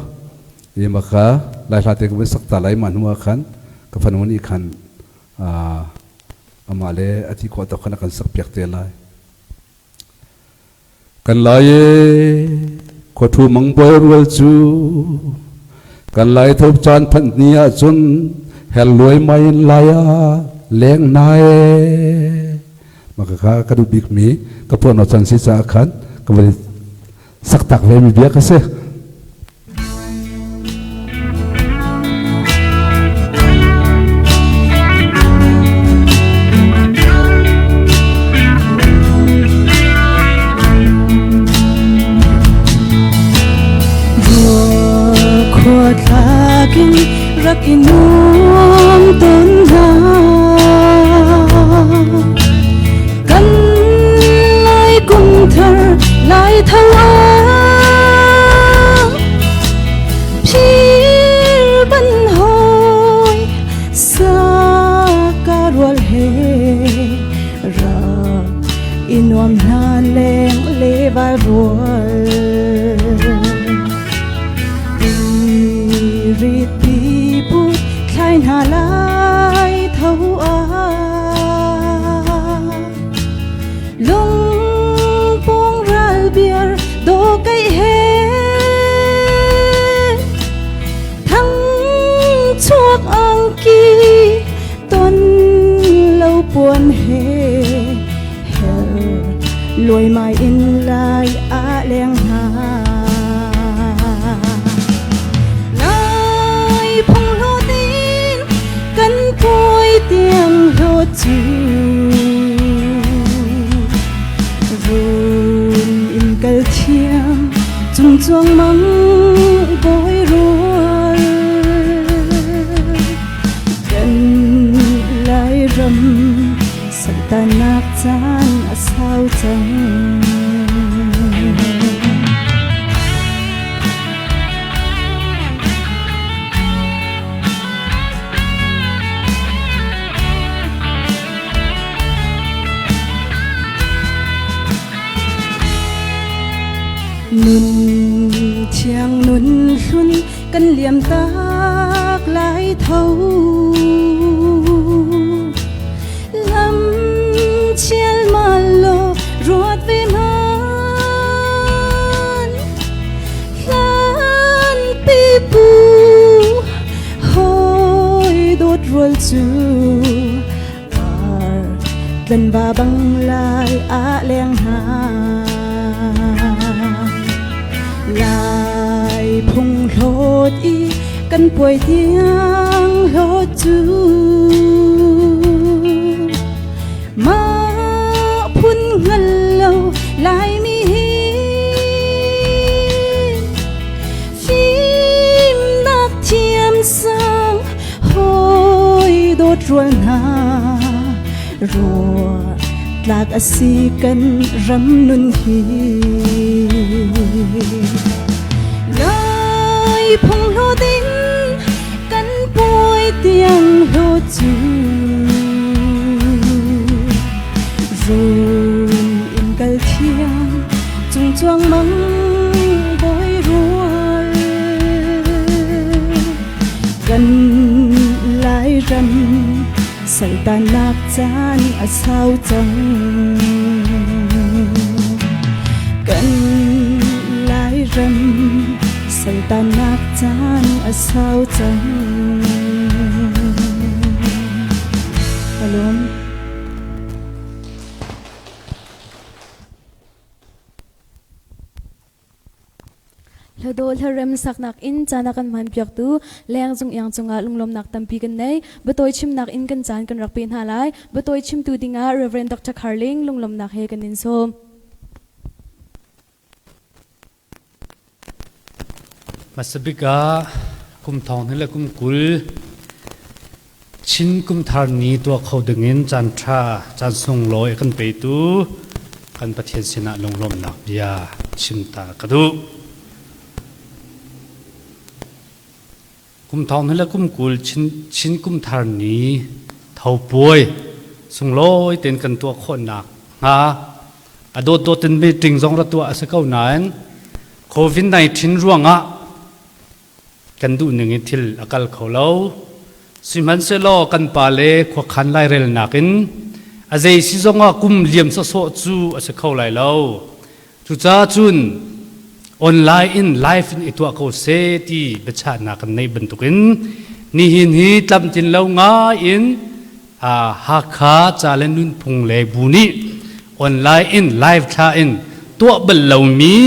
Ima kha Lai hla te ka van sak ta lai ma hnu ah khan ka fanu nih khan amah le a ti khawh tawk khan a kan sak piak te lai. Kan lai e khuathu mangbawi rual cu kan lai thop caan phanh ni ahcun hel luai mai in lai ah leng hna e maka kha ka duh bik mi ka puan chan si caah khan ka van saktak ve mi bia ka si. Thlakin rak i nuam ton hna kan lai kum thar lai tho Phir ban hoi sa ka rual he ra i nuam hna leng le vai rual rit pi put thlai hna lai tho a Lungpung ral biar do kai he thang chuak angki ton lo puan he her luai mai in lai a leng hna lai phung hlo tin kan puai tiang hlo chu Run in kal thiam cung chuang mang bawi rual kan lai ram santanak caan a sau cang. Nun thiang nun hlun kan liam tak lai tho lam chial mal lo ruat ve man hlan pipu hoi dawt rual cu Ar tlanva bang lai a leng hna. Kan puai tiang hlawt cu Mah phun hngal lo Laimi hi Fimnak thiam sang hawi dawt rual hna Ruah tlak a si kan ram nun hi Lai phung hlawt in kan puai tiang hlawt cu Run in kal thiang cung cuang mang bawi rual Kan Lairam saltannak caan a sau cang. Kan Lairam saltannak caan a sau cang. Alom. Hlado hlarem saknak in caan a kan hmanpiaktu leng cung iang cungah lunglawmnak tampi kan nei. Biatawi chimnak in kan caan kan rak pe hna lai. Biatawi chimtu dingah Rev. Dr. Carling lunglawmnak he kan in sawm. Hmasabik ah kum thong hnih le kum 20 Chin kum thar ni tuah kho dingin caan ṭha caan sunglawi a kan petu kan Pathian sinah lunglawmhnak bia chim ta ka duh. Kum thong hnih le kum 20 Chin kum thar ni tho puai sunglawi tein kan tuah khawhnak hnga a dawtdawt in meeting zong ra tuah a si ko nain COVID-19 ruangah kan duh ning in thil a kal kho lo. Sihmanhsehlaw kan pale khuakhan lairelnak in a zei si zongah kum liam sawsawh cu a si kho lai lo. Cucaah cun online in live in i tuah ko seh ti biachahnak kan neih bantukin nihin hi tlamtlin lo ngai in Hakha ca le nunphung le bu nih online in live thla in tuah bal lomi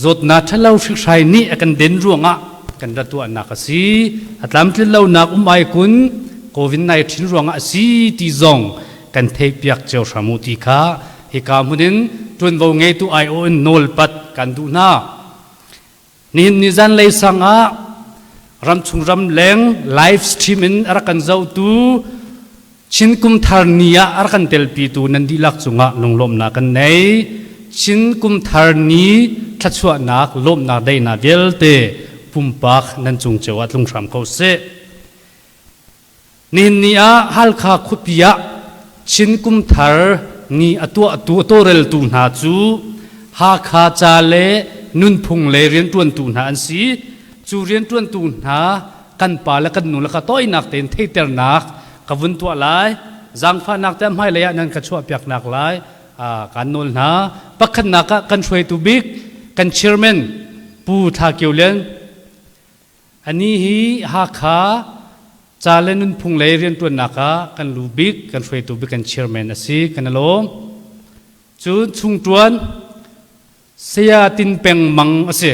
Zawtnak ṭhalo hrikhrai nih a kan den ruangah kan ra tuahnak a si. A tlamtlin lonak um ai kun COVID-19 ruangah a si ti zong kan theihpiak cio hram u ti kha hika hmun in ṭuanvo ngeitu aiawh in nawlpat kan duh hna. Nihin ni zanlei sang ah ramchung ramleng live stream in a rak kan zohtu Chin kum thar ni ah a rak kan telpitu nan dihlak cungah lunglawmhnak kan nei. Chin kum thar ni thluachuahnak, lawmhnak, daihnak vialte pumpak nan cung cio ah tlung hram ko seh. Nihin ni ah Halkha khuapi ah Chin kum thar ni a tuahtu a tawlreltu hna cu Hakha ca le nunphung le rianṭuantu hna an si. Cu rianṭuantu hna kan pa le kan nu le ka tawinak tein theiternak ka vun tuah lai. Zaangfahnak te hmailei ah nan ka chuahpiaknak lai kan nawl hna. Pakhatnak ah kan hruaitu bik kan chairman Pu Thla Kio Lian ani hi Hakha ca le nunphung lei rianṭuannak ah kan lu bik kan hruaitu bik kan chairman a si kan i lawm. Cun chungṭuan Saya Tin Peng Mang a si.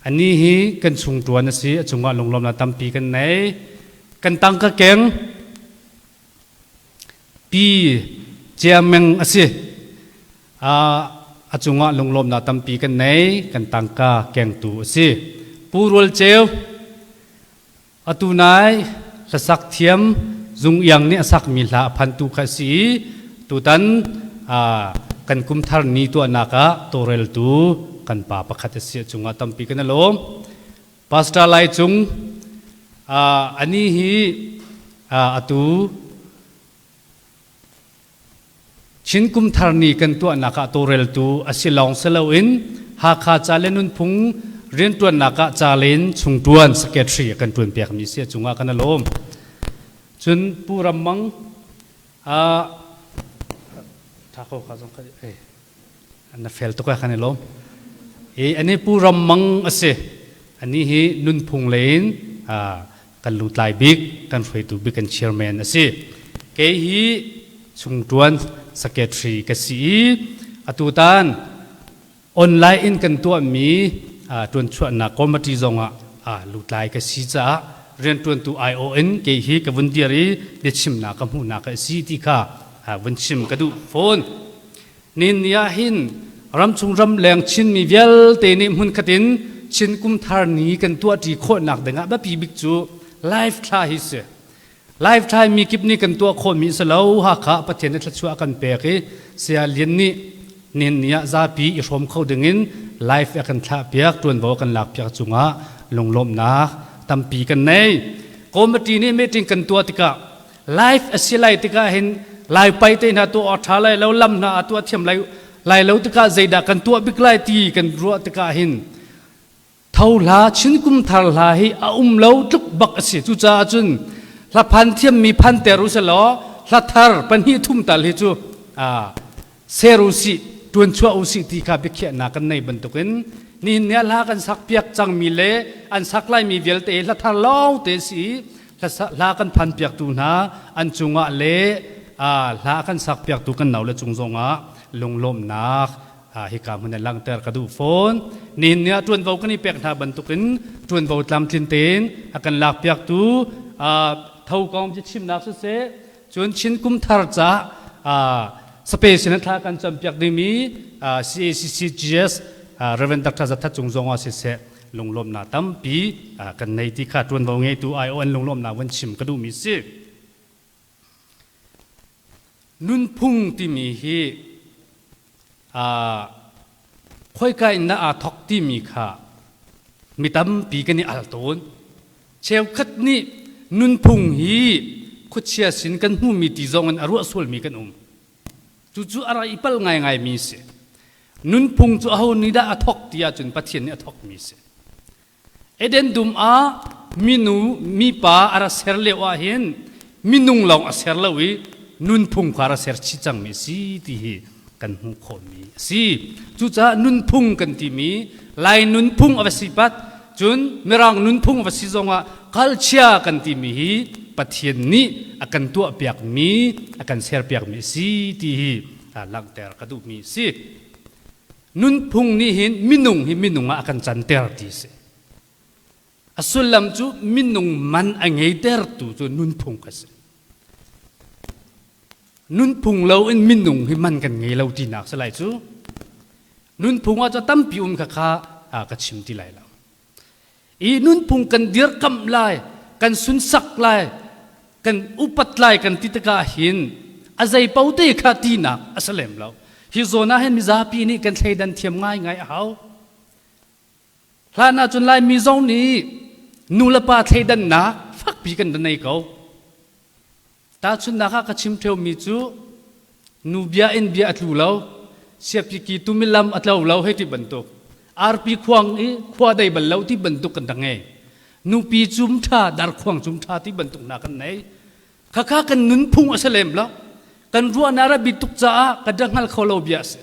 Anih hi kan chungṭuan a si. A cungah lunglawmnak tampi kan nei. Kan tangka keng pi Ciameng a si. A cungah lunglawmnak tampi kan nei. Kan tangka kengtu a si. Pu Rual Ceu atu nai hlasak thiam Zung Iang nih a sakmi hla a phantu kha a si i tutan kan kum thar ni tuahnak ah tawlreltu kan pa pakhat a si. A cungah tampi kan i lawm. Pastor Lai Cung ani hi atu Chin kum thar ni kan tuahnak ah tawlreltu a si lawng si loin Hakha ca le nunphung rianṭuannak ah ca len chungṭuan secretary a kan ṭuanpiakmi si a cungah kan i lawm. Cun Pu Ram Mang tha ko kha zong na fel tuk kan i lawm. Ani Pu Ram Mang a si. Ani hi nunphung lei in kan lutlai bik, kan hruaitu bik kan chairman a si. Kei hi chungṭuan secretary ka si i atutan online in kan tuahmi ṭuanchuahnak committee zongah Lutlai ka si caah rianṭuantu aiawh in kei hi ka vun dir i biachimnak ka hmuhnak a si ti kha vun chim ka duh fawn. Nin ni ah hin ramchung ramleng Chinmi vialte nih hmunkhat in Chin kum thar ni kan tuahṭi khawhnak dingah biapi bik cu live thla hi si. Live thla mi kip nih kan tuah khawhmi si lo. Hakha Pathian nih thluachuah kan pek i Saya Lian nih nin ni ah zapi i hrawm kho dingin live a kan thlah piak ṭuanvo kan lak piak cungah lunglawmhnak tampi kan nei. Committee nih meeting kan tuah tikah live a si lai tikah hin lai pai te hna tuah awk ṭha lai lo lam hna a tuah thiam lai lai lo tikah zeidah kan tuah bik lai ti kan ruah tikah hin tho hla Chin kum thar hla hi a um lo tluk bak a si. Cucaah cun hla phan thiam mi phan ter u selaw hla thar pahnih thum tal hi cu ser u sih tuan chuah u sih ti kha biakhiahnak kan nei bantukin nihin ni ah hla kan sak piak cangmi le an sak laimi vialte hla thar lawng te si. Hla kan phan piaktu hna an cungah le hla kan sak piaktu kan nau le cung zongah lunglawmhnak hika hmun in langhter ka duh fawn. Nihin ni ah ṭuanvo kan i pek hna bantukin ṭuanvo tlamtlin tein a kan lak piaktu tho kong biachimnak siseh, cun Chin kum thar ca space in thla kan campiak dingmi CACCGS Reverend Dr. Zathat Cung zong ah siseh lunglawmhnak tampi kan nei ti kha ṭuanvo ngeitu ION lunglawmhnak van chim ka duhmi si. Nunphung timi hi khoika in dah aa thawk timi kha mi tampi kan i al tawn. Cheukhat nih nunphung hi khuachia sin kan hmumi ti zong in a ruah sualmi kan um. Cucu a ra i pal ngaingaimi si. Nunphung cu aho nih dah a thawk ti ahcun Pathian nih a thawkmi si. Eden dum ah minu mipa a ra ser lio ah hin minung lawng a ser lo i nunphung kha a ra ser chih cangmi a si ti hi kan hmuh khawhmi a si. Cucaah nunphung kan timi Lai nunphung a va si pat cun Mirang nunphung a va si zongah culture kan timi hi Pathian nih a kan tuahpiakmi a kan serpiakmi a si ti hi langhter ka duhmi a si. Nunphung nih hin minung hi minung ah a kan canter ti a si. A sullam cu minung man a ngeitertu cu nunphung kha si. Nunphung lo in minung hi man kan ngei lo tinak si lai cu. Nunphung ah cu tampi um kha kha ka chim ti lai lo. I nunphung kan dirkamh lai, kan sunsak lai, kan upat lai kan ti tikah hin a zei paote kha tinak a si lem lo. Hi zawn ah hin mizapi nih kan thleidan thiam ngaingai a hau. Hlan ahcun Laimi zong nih nu le pa thleidannak fakpi kan ra nei ko. Tahchunhnak ah ka chim ṭheumi cu nu bia in bia a tlu lo, siapi ki tumilam a tlo lo hei ti bantuk, arpi khuang i khua dei bal lo ti bantuk kan rak ngei. Nupi cum ṭha, darkhuang cum ṭha ti bantuk hna kan nei. Khakha kan nunphung a si lem lo. Kan ruahnak a bi tuk caah ka da hngal kho lo bia a si.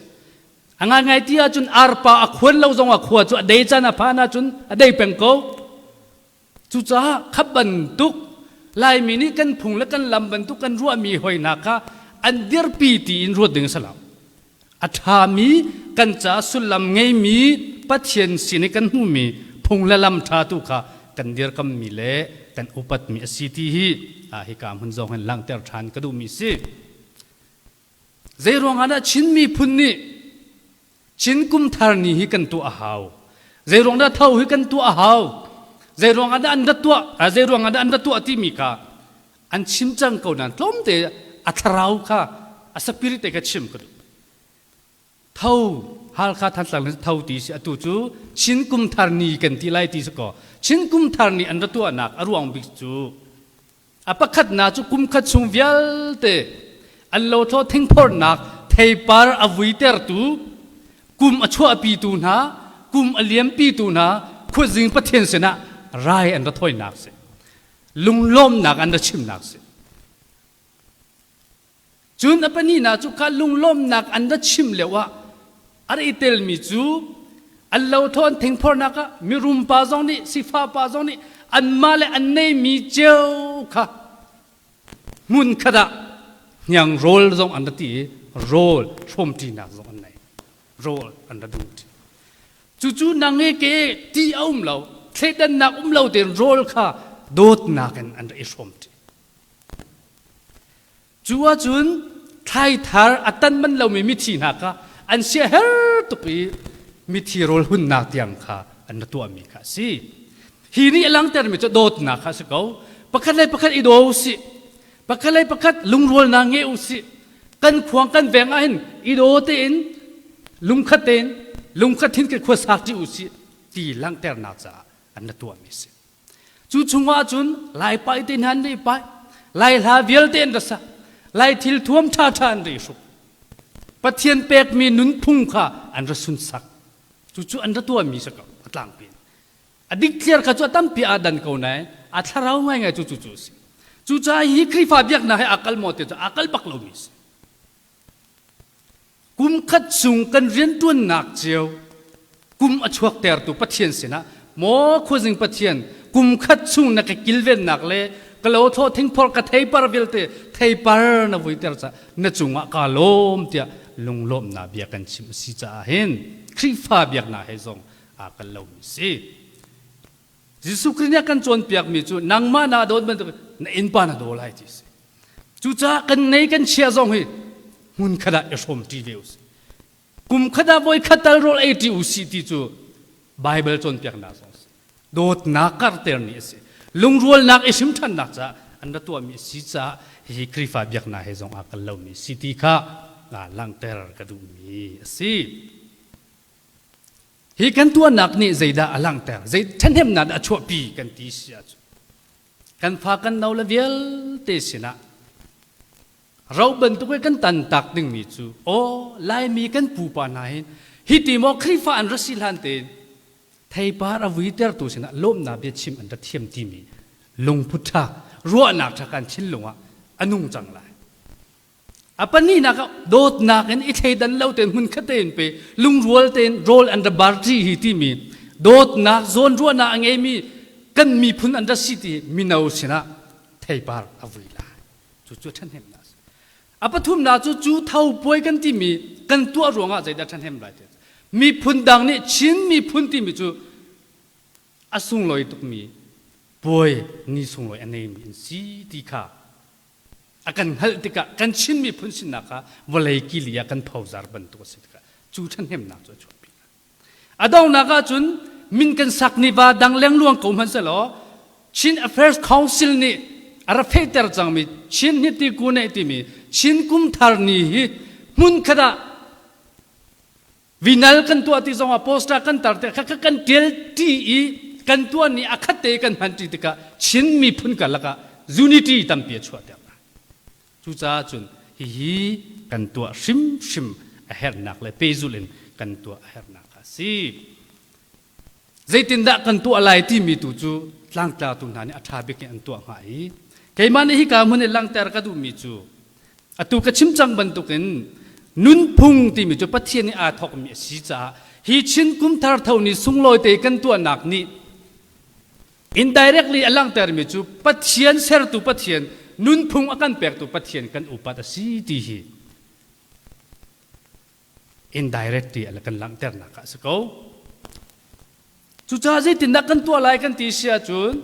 A ngaingai ti ahcun arpa a khuan lo zong ah khua cu a dei caan a phan ahcun a dei peng ko. Cucaah kha bantuk Laimi nih kan phung le kan lam bantuk kan ruahmi hoi hna kha an dirpi tiin ruat ding a si lo. A ṭhami kan caah sullam ngeimi Pathian sin i kan hmuhmi phung le lam ṭha tu kha kan dirkammi le kan upatmi a si ti hi hika hmun zong hin langhter ṭhan ka duhmi si. Zeiruang ah dah Chin miphun nih Chin kum thar ni hi kan tuah a hau? Zeiruang dah tho hi kan tuah a hau? Zeiruang ah dah an rat tuah? Zeiruang ah dah an rat tuah timi kha an chim cang ko nain tlawmte a thlarau kha a spirit te kha chim ka duh. Tho Halkha Thantlang tho ti si atu cu Chin kum thar ni kan ti lai ti si ko. Chin kum thar ni an rat tuahnak a ruang bik cu A pakhatnak cu kumkhat chung vialte an lothlawh thingphornak theipar a vuitertu, kum a chuahpitu hna, kum a liampitu hna khuazing Pathian sinah rai an ra thawinak si. Lunglawmnak an ra chimnak si. Cun a pahnihnak cu kha lunglawmnak an ra chim lio ah a ra i telmi cu an lothlawh an thingphornak ah mirum pa zong nih sifah pa zong nih anmah le an neimi cio kha hmun khat ah hniang rawl zong an ra ti i rawl hrawmṭinak zong an nei rawl an ra dum ṭi. Cucu nang he ke ti a um lo. Thleidannak um lo tein rawl kha dawtnak in an rak i hrawm ṭi. Cu ahcun thlai thar a tan man lomi mithi hna kha an siaherh tuk i mithi rawl hunnak tiang kha an ra tuahmi kha a si. Hi nih a langhtermi cu dawtnak kha a si ko. Pakhat le pakhat i daw u sih. Pakhat le pakhat lungrualnak ngei u sih. Kan khuang kan veng ah hin i daw tein lungkhat tein lungkhat hin kan khua sak ṭi u sih ti langhternak caah an ra tuahmi a si. Cu chungah cun Lai pai te hna an ri pai, Lai hla vialte an ra sak, Lai thil thuam ṭhaṭha an ri hruk. Pathian pekmi nunphung kha an ra sunsak. Cucu an ra tuahmi si ko, a tlangpi in. A dikthliar kha cu a tampi aa dan ko nain a thlarau ngaingai cu cucu a si. Cucaah hi Khrihfa biaknak he aa kal maw ti cu aa kal bak lomi a si. Kum khat chung kan rianṭuannak cio kum a chuaktertu Pathian sinah maw khuazing Pathian kum khat chung na ka kilvennak le ka lothlawh thingphor ka theipar vialte theipar na vuiter caah na cungah kaa lawm tiah lunglawmhnak bia kan chim a si caah hin Khrihfa biaknak he zong aa kal lomi si. Jesuh Khrih nih a kan cawnpiakmi cu nangmah naa dawt bantuk na innpa na daw lai ti a si. Cucaah kan nei kan chia zong hi hmun khat ah i hrawm ṭi ve usih. Kum khat ah voi khat tal rawl ei ṭi usih ti cu Baibal cawnpiaknak zong a si. Dawtnak karhter ni a si. Lungrualnak i hrim ṭhannak caah an ra tuahmi a si caah hihi Khrihfa biaknak he zong aa kal lomi si ti kha langhter ka duhmi a si. Hi kan tuahnak nih zeidah a langhter, zei ṭhahnemnak dah a chuahpi kan ti si ahcun kan fa kan no le vialte sinah ro bantuk i kan tantak dingmi cu aw Laimi kan pupa hna hin hi ti maw Khrihfa an ra si hlan tein theipar a vuitertu sinah lawmhnak biachim an ra thiam timi lungput ṭha ruahnak ṭha kan thinlung ah a nung cang lai. A pahnihnak ah dawtnak in i thleidan lo tein hmunkhat tein pe lungrual tein rawl an ra bar ṭi hi timi dawtnak zawnruahnak a ngeimi kan miphun an ra si ti mino sinah theipar a vui lai. Cucu ṭhahnemnak a si. A pathumnak cu cu tho puai kan timi kan tuah ruangah zeidah ṭhahnem lai ti miphun dang nih Chin miphun timi cu a sunglawi tukmi puai ni sunglawi a neimi an si ti kha a kan hngalh tikah kan Chin miphun sinak kha vawlei kili ah kan phozar bantuk a si tikah cu ṭhahnemnak cu a chuahpi. A donghnak ahcun min kan sak ni va dang lengluang ko hmanh selaw Chin Affairs Council nih a ra fehter cangmi Chin Hniti Kune timi Chin Kumthar ni hi hmunkhat ah Vinal kan tuah ti zongah poster kan tar te kha kan ṭial ṭi i kan tuah ni a khat te kan hman ṭi tikah Chin miphun karlak ah unity tampi a chuahter hna. Cucaah cun hihi kan tuah hrimhrim a herhnak le pehzulh in kan tuah a herhnak kha a si. Zeitindah kan tuah lai timi tu cu tlangtlatu hna nih a ṭha bik in an tuah hnga i keimah nih hika hmun i langhter ka duhmi cu atu ka chim cang bantukin nunphung timi cu Pathian nih aa thawkmi a si caah hi Chin Kum Thar Tho ni sunglawi te kan tuahnak nih indirectly a langhtermi cu Pathian sertu Pathian nunphung a kan pektu Pathian kan upat a si ti hi indirectly a kan langhternak ah a si ko. Cucaah zeitindah kan tuah lai kan ti si ahcun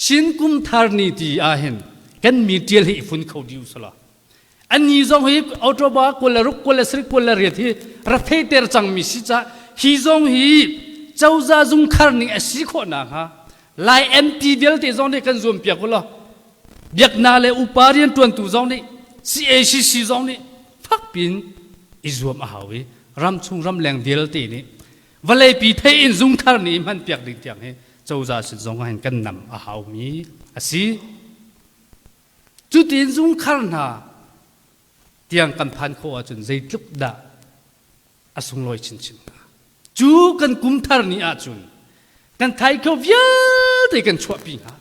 Chin Kum Thar ni ti ahhin kan mi ṭial hi i fun kho dih usalaw anni zong hi October 26 27 28 hi ra theiter cangmi si cah hi zong hi cozah zungkhar ning a si khawh nakhnga Lai MP vialte zong nih kan zuam piak ulaw biaknak le upa rianṭuantu zong nih CACC zong nih fakpiin i zuam a hau i ramchung ramleng vialte nih vawleipi thei in zungkhar nih hman piak ding tiang hi cozah sin zong ah hin kan nam a haumi a si. Cutin zungkhar hna tiang kan phan khawh ahcun zeitluk dah a sunglawi chinchin hnga. Cu kan kum thar ni ahcun kan thai kho vialte kan chuahpi hnga.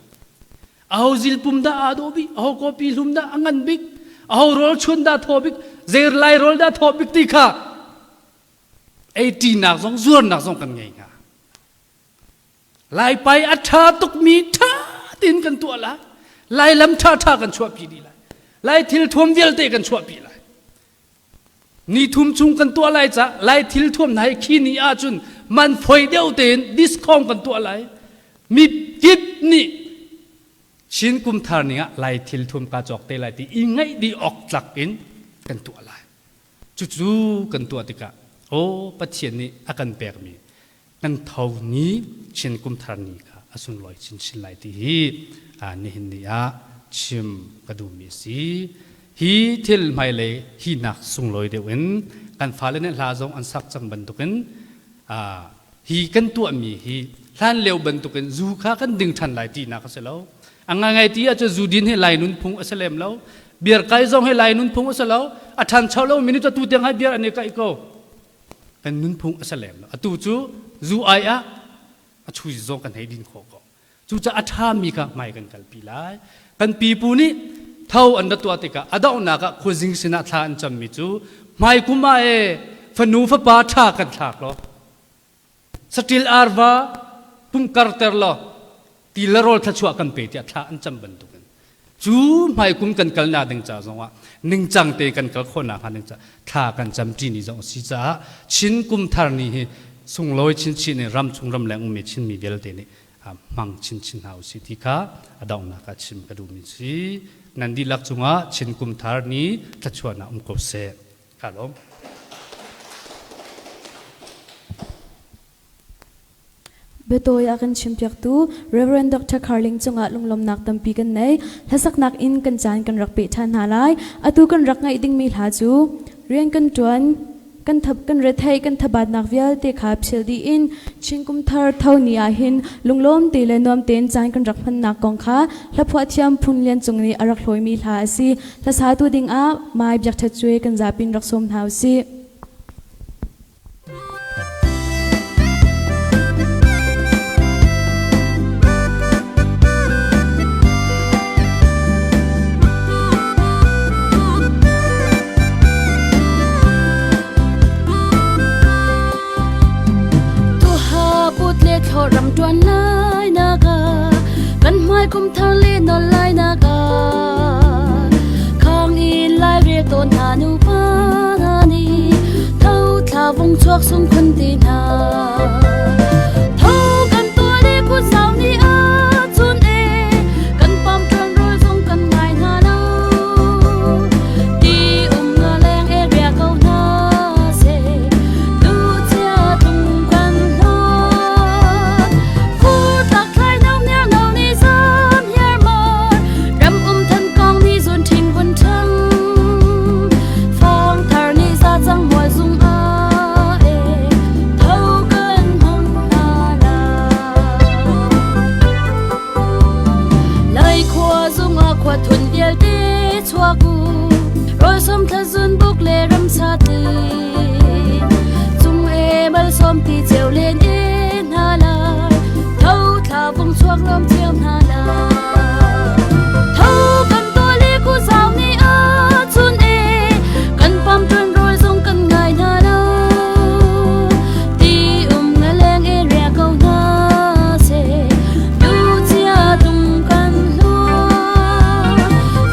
Aho zilpum dah aa dawh bik, aho kawpi hlum dah a ngan bik, aho rawl chuan dah thaw bik, zei lai rawl dah thaw bik ti kha ei ṭinak zong zuarnak zong kan ngei hnga. Laipai a ṭha tukmi ṭha tein kan tuah lai. Lailam ṭhaṭha kan chuahpi dih lai. Lai thil thuam vialte kan chuahpi lai. Ni thum chung kan tuah lai ca Lai thil thuam hna hi khi ni ahcun man foi deuh tein discount kan tuah lai. Mi kip nih Chin kum thar ning ah Lai thil thum ka cawk te lai ti i ngaih dih awk tlak in kan tuah lai. Cucu kan tuah tikah aw Pathian nih a kan pekmi kan tho ni Chin kum thar ni kha a sunglawi chinchin lai ti hi nihin ni ah chim ka duhmi a si. Hi thil hmailei hi nak sunglawi deuh in kan fale nih hla zong an sak cang bantukin hi kan tuahmi hi hlan lio bantukin zu kha kan ding ṭhan lai tinak a si lo. A ngaingai ti ahcun zu din hi Lai nunphung a si lem lo. Beer kai zong hi Lai nunphung a si lo. A ṭhancho lo mi nih atu tiang hai beer an i kaih ko. Kan nunphung a si lem lo. Atu cu zu ai ah a chui zong kan hei din khawh ko. Cucaah a ṭhami kha hmai kan kalpi lai. Kan pipu nih tho an ra tuah tikah a donghnak ah khuazing sinah thla an cammi cu hmai kum ah e fanu fapa ṭha kan thlak law saṭil arva pumkar ter law ti le rawl thluachuah kan pe tiah thla an cam bantukin cu hmai kum kan kalnak ding ca zongah ningcang te kan kal khawhnak hnga ding ca thla kan cam ṭi ni zong a si caah Chin kum thar ni hi sunglawi chinchin in ram chung ramleng ummi Chinmi vialte nih hmang chinchin hna usih ti kha a donghnak ah chim ka duhmi si. Nan dihlak cungah Chin kum thar ni thluachuahnak um ko seh. Ka lawm. Biatawi a kan chimpiaktu Rev. Dr. Carling cungah lunglawmnak tampi kan nei. Hlasaknak in kan caan kan rak peh ṭhan hna lai. Atu kan rak ngaih dingmi hla cu rian kan ṭuan, kan thap kan retheih kan thabatnak vialte kha phil dih in Chin kum thar tho ni ah hin lunglawm te le nuam tein caan kan rak hmannak kong kha hlaphuah thiam Phun Lian Cung nih a rak hlawimi hla a si. Hlasatu dingah Mai Biak Ṭhat Cuai kan zapin rak sawm hna usih. Tuha put le thlawh ram tuan lai naga kan hmai kum thar le nol lai naga khang in lai rel tawn hna nu pa hna ni tho thla vung chuak sung khun ti hna tho kan tua le kut sau ni a chun e kan pam ṭuan rawl zong kan ngai hna lo ti um nga leng e ria ko hna seh tu chia tung kan hlat fu tak thlai no ner no ni zam hiar mar ram um than kong ni zun thing vun thang fang thar ni za cang mual zung a e tho kan hmang hna la Lai khua zung ah khua thun vialte chuak u rawl som thla zun buk le ram sa ti cung e mal som ti cheu len e hna lai tho thla vung chuak lom cio hna lai tho kan to le ku zau ni a chun e kan pam tun rul zung kan ngai hna lo ti um nga leng e ria ko hna se tu chia tung kan hluan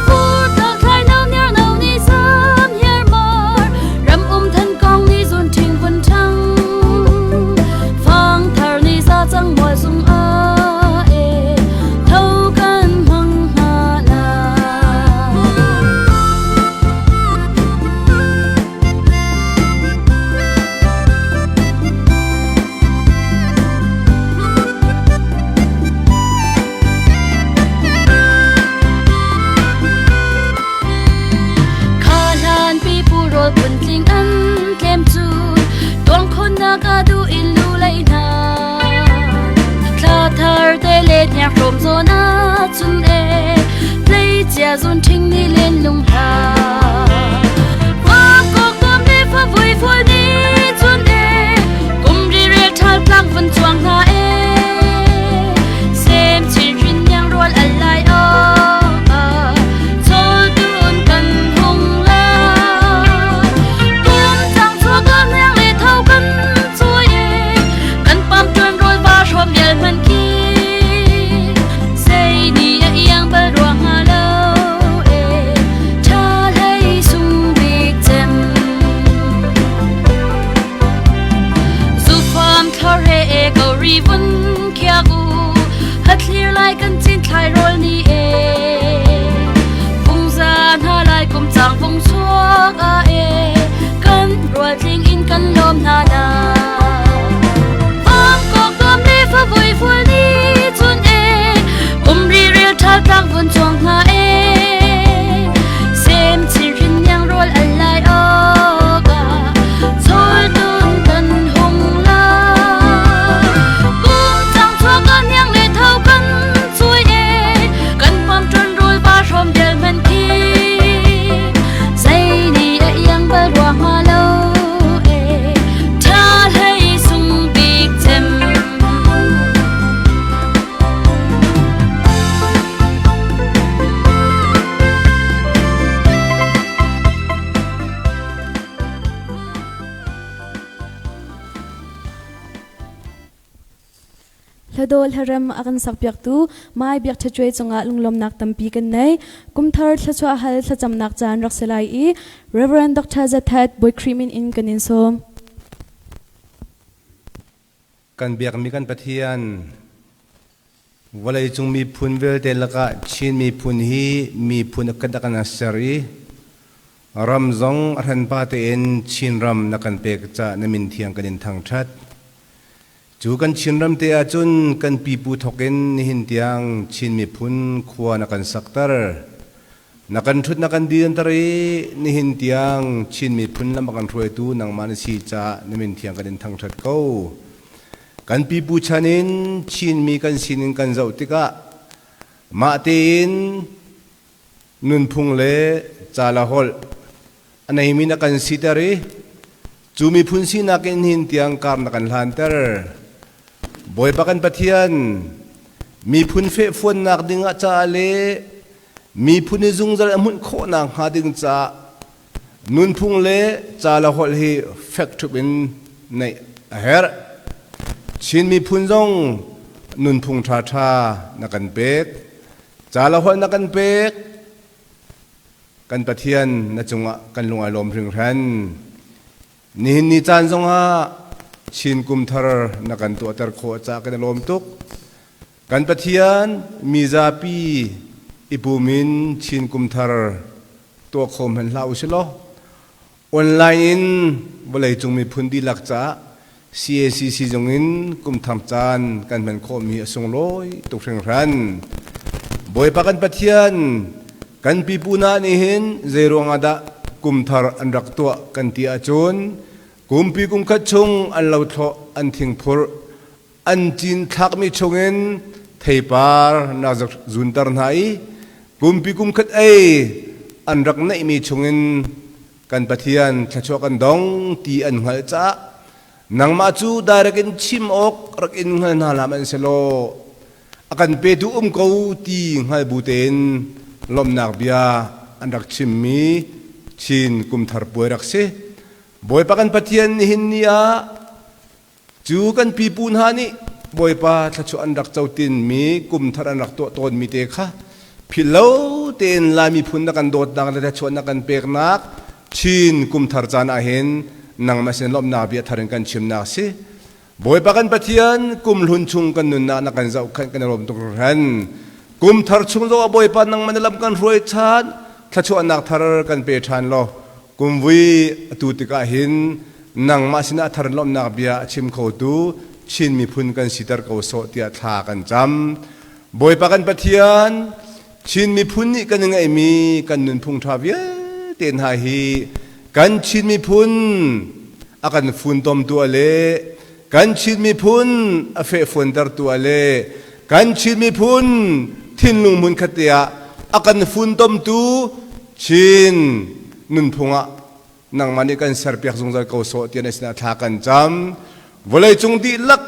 fur tak thlai no ner no ni sam hiar mar ram um than kong ni zun thing vun thang fang thar ni za cang mual sung a e tho kan hmang hna la. Kha hlan pipu rawl phuntling an tlem cu tuang khonnak a duh in lu lei hna. Thla thar te le hniak hrom zawn ah cun e tleicia zun ṭhing ni len lung hla. Fa kok le fa vui ful ni cun e kum ri rel ṭhal tlang vun chuang hna e sem chin hrin niang rual al lai o chol tun kan hung la kum cang chuak a hniang le tho kan chui e kan pam ṭuan rawl va hrawm yal hman khi sei ni a iang bal ruang hnga lo e ṭha hlei sung bik cem Zufam thlor he e ko ri vun khiak u. thlir lai kan cin thlai rawl ni e. Fungza hna lai kum cang fung chuak a e. Kan rual tling in kan lawm hna na. Vang kok tuam le favui ful ni chun e. Kum ri rel ṭhal tlang vun chuang hna e. Sem chirin yang rawl al lai awk ah chol tun kan hung la. Kum cang chuak kan yang le tho kan cui e. Kan pam ṭun rul va hrom del man khi. Zei ni a iang bal rua hnga lo e. Ṭha hlei sung bik cem. Hladaw hlarem a kan sakpiaktu Mai Biak Ṭha Cuai cungah lunglawmnak tampi kan nei. Kumthar thluachuah hal thlacamnak caan rak si lai i Reverend Dr. Zathat Bawi Khrih min in kan in sawm. Kan biakmi kan Pathian vawleicung miphun vialte lakah Chin miphun hi miphun a kan a ser i ram zong a hranpa tein Chinram na kan pek cah na min thiang kan in thangṭhat. Cu kan Chinram te ahcun kan pipu thawk in nihin tiang Chin miphun khua na kan sakter. Na kan ṭhut na kan dinter i nihin tiang Chin miphun lam a kan hruaitu nangmah na si caah na min thiang kan in thangṭhat ko. Kan pipu chan in Chinmi kan sining kan zoh tikah mah tein nunphung le ca le holh a neimi na kan siter i cu miphun sinak in hin tiang kar na kan hlanter. Bawipa kan Pathian, miphun fehfuannak dingah caah le miphun i zungzal a hmunh khawhnak hnga ding caah Nunphung le ca le holh hi fek ṭhup in neih a herh. Chin miphun zong nunphung ṭhaṭha na kan pek. Ca le holh na kan pek. Kan Pathian na cungah kan lung ai lawm hringhran. Nihin ni caan zongah Chin kum thar na kan tuahter khawh caah kan i lawm tuk. Kan Pathian mizapi i pum in Chin kum thar tuah kho hmanh hlah usih law online in vawleicung miphun dihlak caah CACC zung in kum thar caan kan hman khawhmi a sunglawi tuk hringhran. Bawipa kan Pathian kan pipu hna nih hin zeiruang ah dah kum thar an rak tuah kan ti ahcun kumpi kum khat chung an lothlawh an thingphurh an cinthlakmi chungin theipar na zunter hna i kumpi kum khat ei an rak neihmi chungin kan Pathian thluachuah kan dong ti an hngalh caah nangmah cu direct in chim awk rak in hngal hna hlah hmanh selaw a kan petu um ko ti hngal bu tein lawmhnak bia an rak chimmi Chin kumthar puai rak si. Bawipa kan Pathian nihin ni ah Cu kan pipu hna nih Bawipa thluachuah an rak cotinmi kum thar an rak tuah tawnmi te kha philhlo tein Lai miphun na kan dawtnak le thluachuah na kan peknak Chin kum thar caan ahhin nangmah sin lawmhnak bia thar in kan chimnak si. Bawipa kan Pathian kum hlun chung kan nunnak na kan zohkhenh kan i lawm tuk hringhran. Kum thar chung zongah Bawipa nangmah na lam kan hruai ṭhan, thluachuahnak thar kan pe ṭhan law Kumvui atu tikah hin nangmah sinah thar lawmhnak bia a chim khotu Chin miphun kan siter ko sawh tiah thla kan cam. Bawipa kan Pathian, Chin miphun nih kan i ngeihmi kan nunphung ṭha vialte hna hi kan Chin miphun a kan funtomtu ah le kan Chin miphun a fehfuantertu ah le kan Chin miphun thinlung hmunkhat te ah a kan funtomtu Chin nunphung ah nangmah nih kan serpiak zungzal ko sawh tiah na sinah thla kan cam. Vawleicung dihlak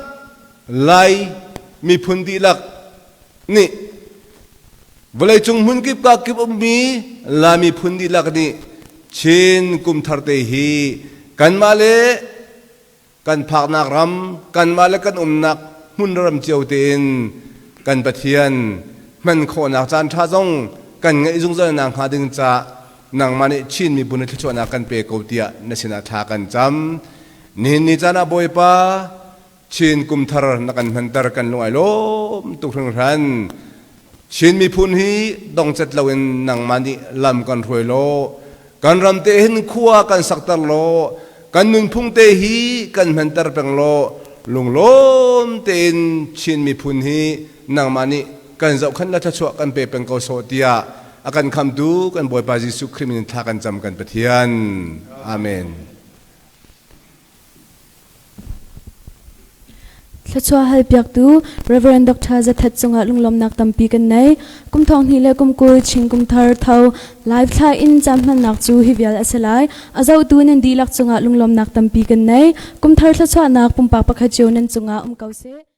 Lai miphun dihlak nih vawleicung hmunkip kakip ummi Lai miphun dihlak nih Chin kum thar te hi kanmah le kan phaknak ram kanmah le kan umnak hmun ram cio tein kan Pathian hman khawhnak caan ṭha zong kan ngeih zungzal nak hnga ding caah nangmah nih Chin miphun i thluachuahnak kan pe ko tiah na sinah thla kan cam. Nihin ni caan ah Bawipa, Chin kum thar na kan hmanter kan lung ai lawm tuk hringhran. Chin miphun hi dongcat loin nangmah nih lam kan hruai law kan ram te hin khua kan sakter law kan nunphung te hi kan hmanter peng law lunglawm tein Chin miphun hi nangmah nih kan zohkhan la thluachuah kan pe peng ko sawh tiah a kan khamtu kan Bawipa Jesuh Khrih min thla kan cam kan Pathian. Amen. Thluachuah halpiaktu Rev. Dr. Zathat cungah lunglawmnak tampi kan nei. Kum thong hnih le kum 20 Chin kum thar tho live thla in caan hmannak cu hi vial a si lai. A zohtu nan dihlak cungah lunglawmnak tampi kan nei. Kum thar thluachuahnak pumpak pakhat cio nan cungah um ko seh.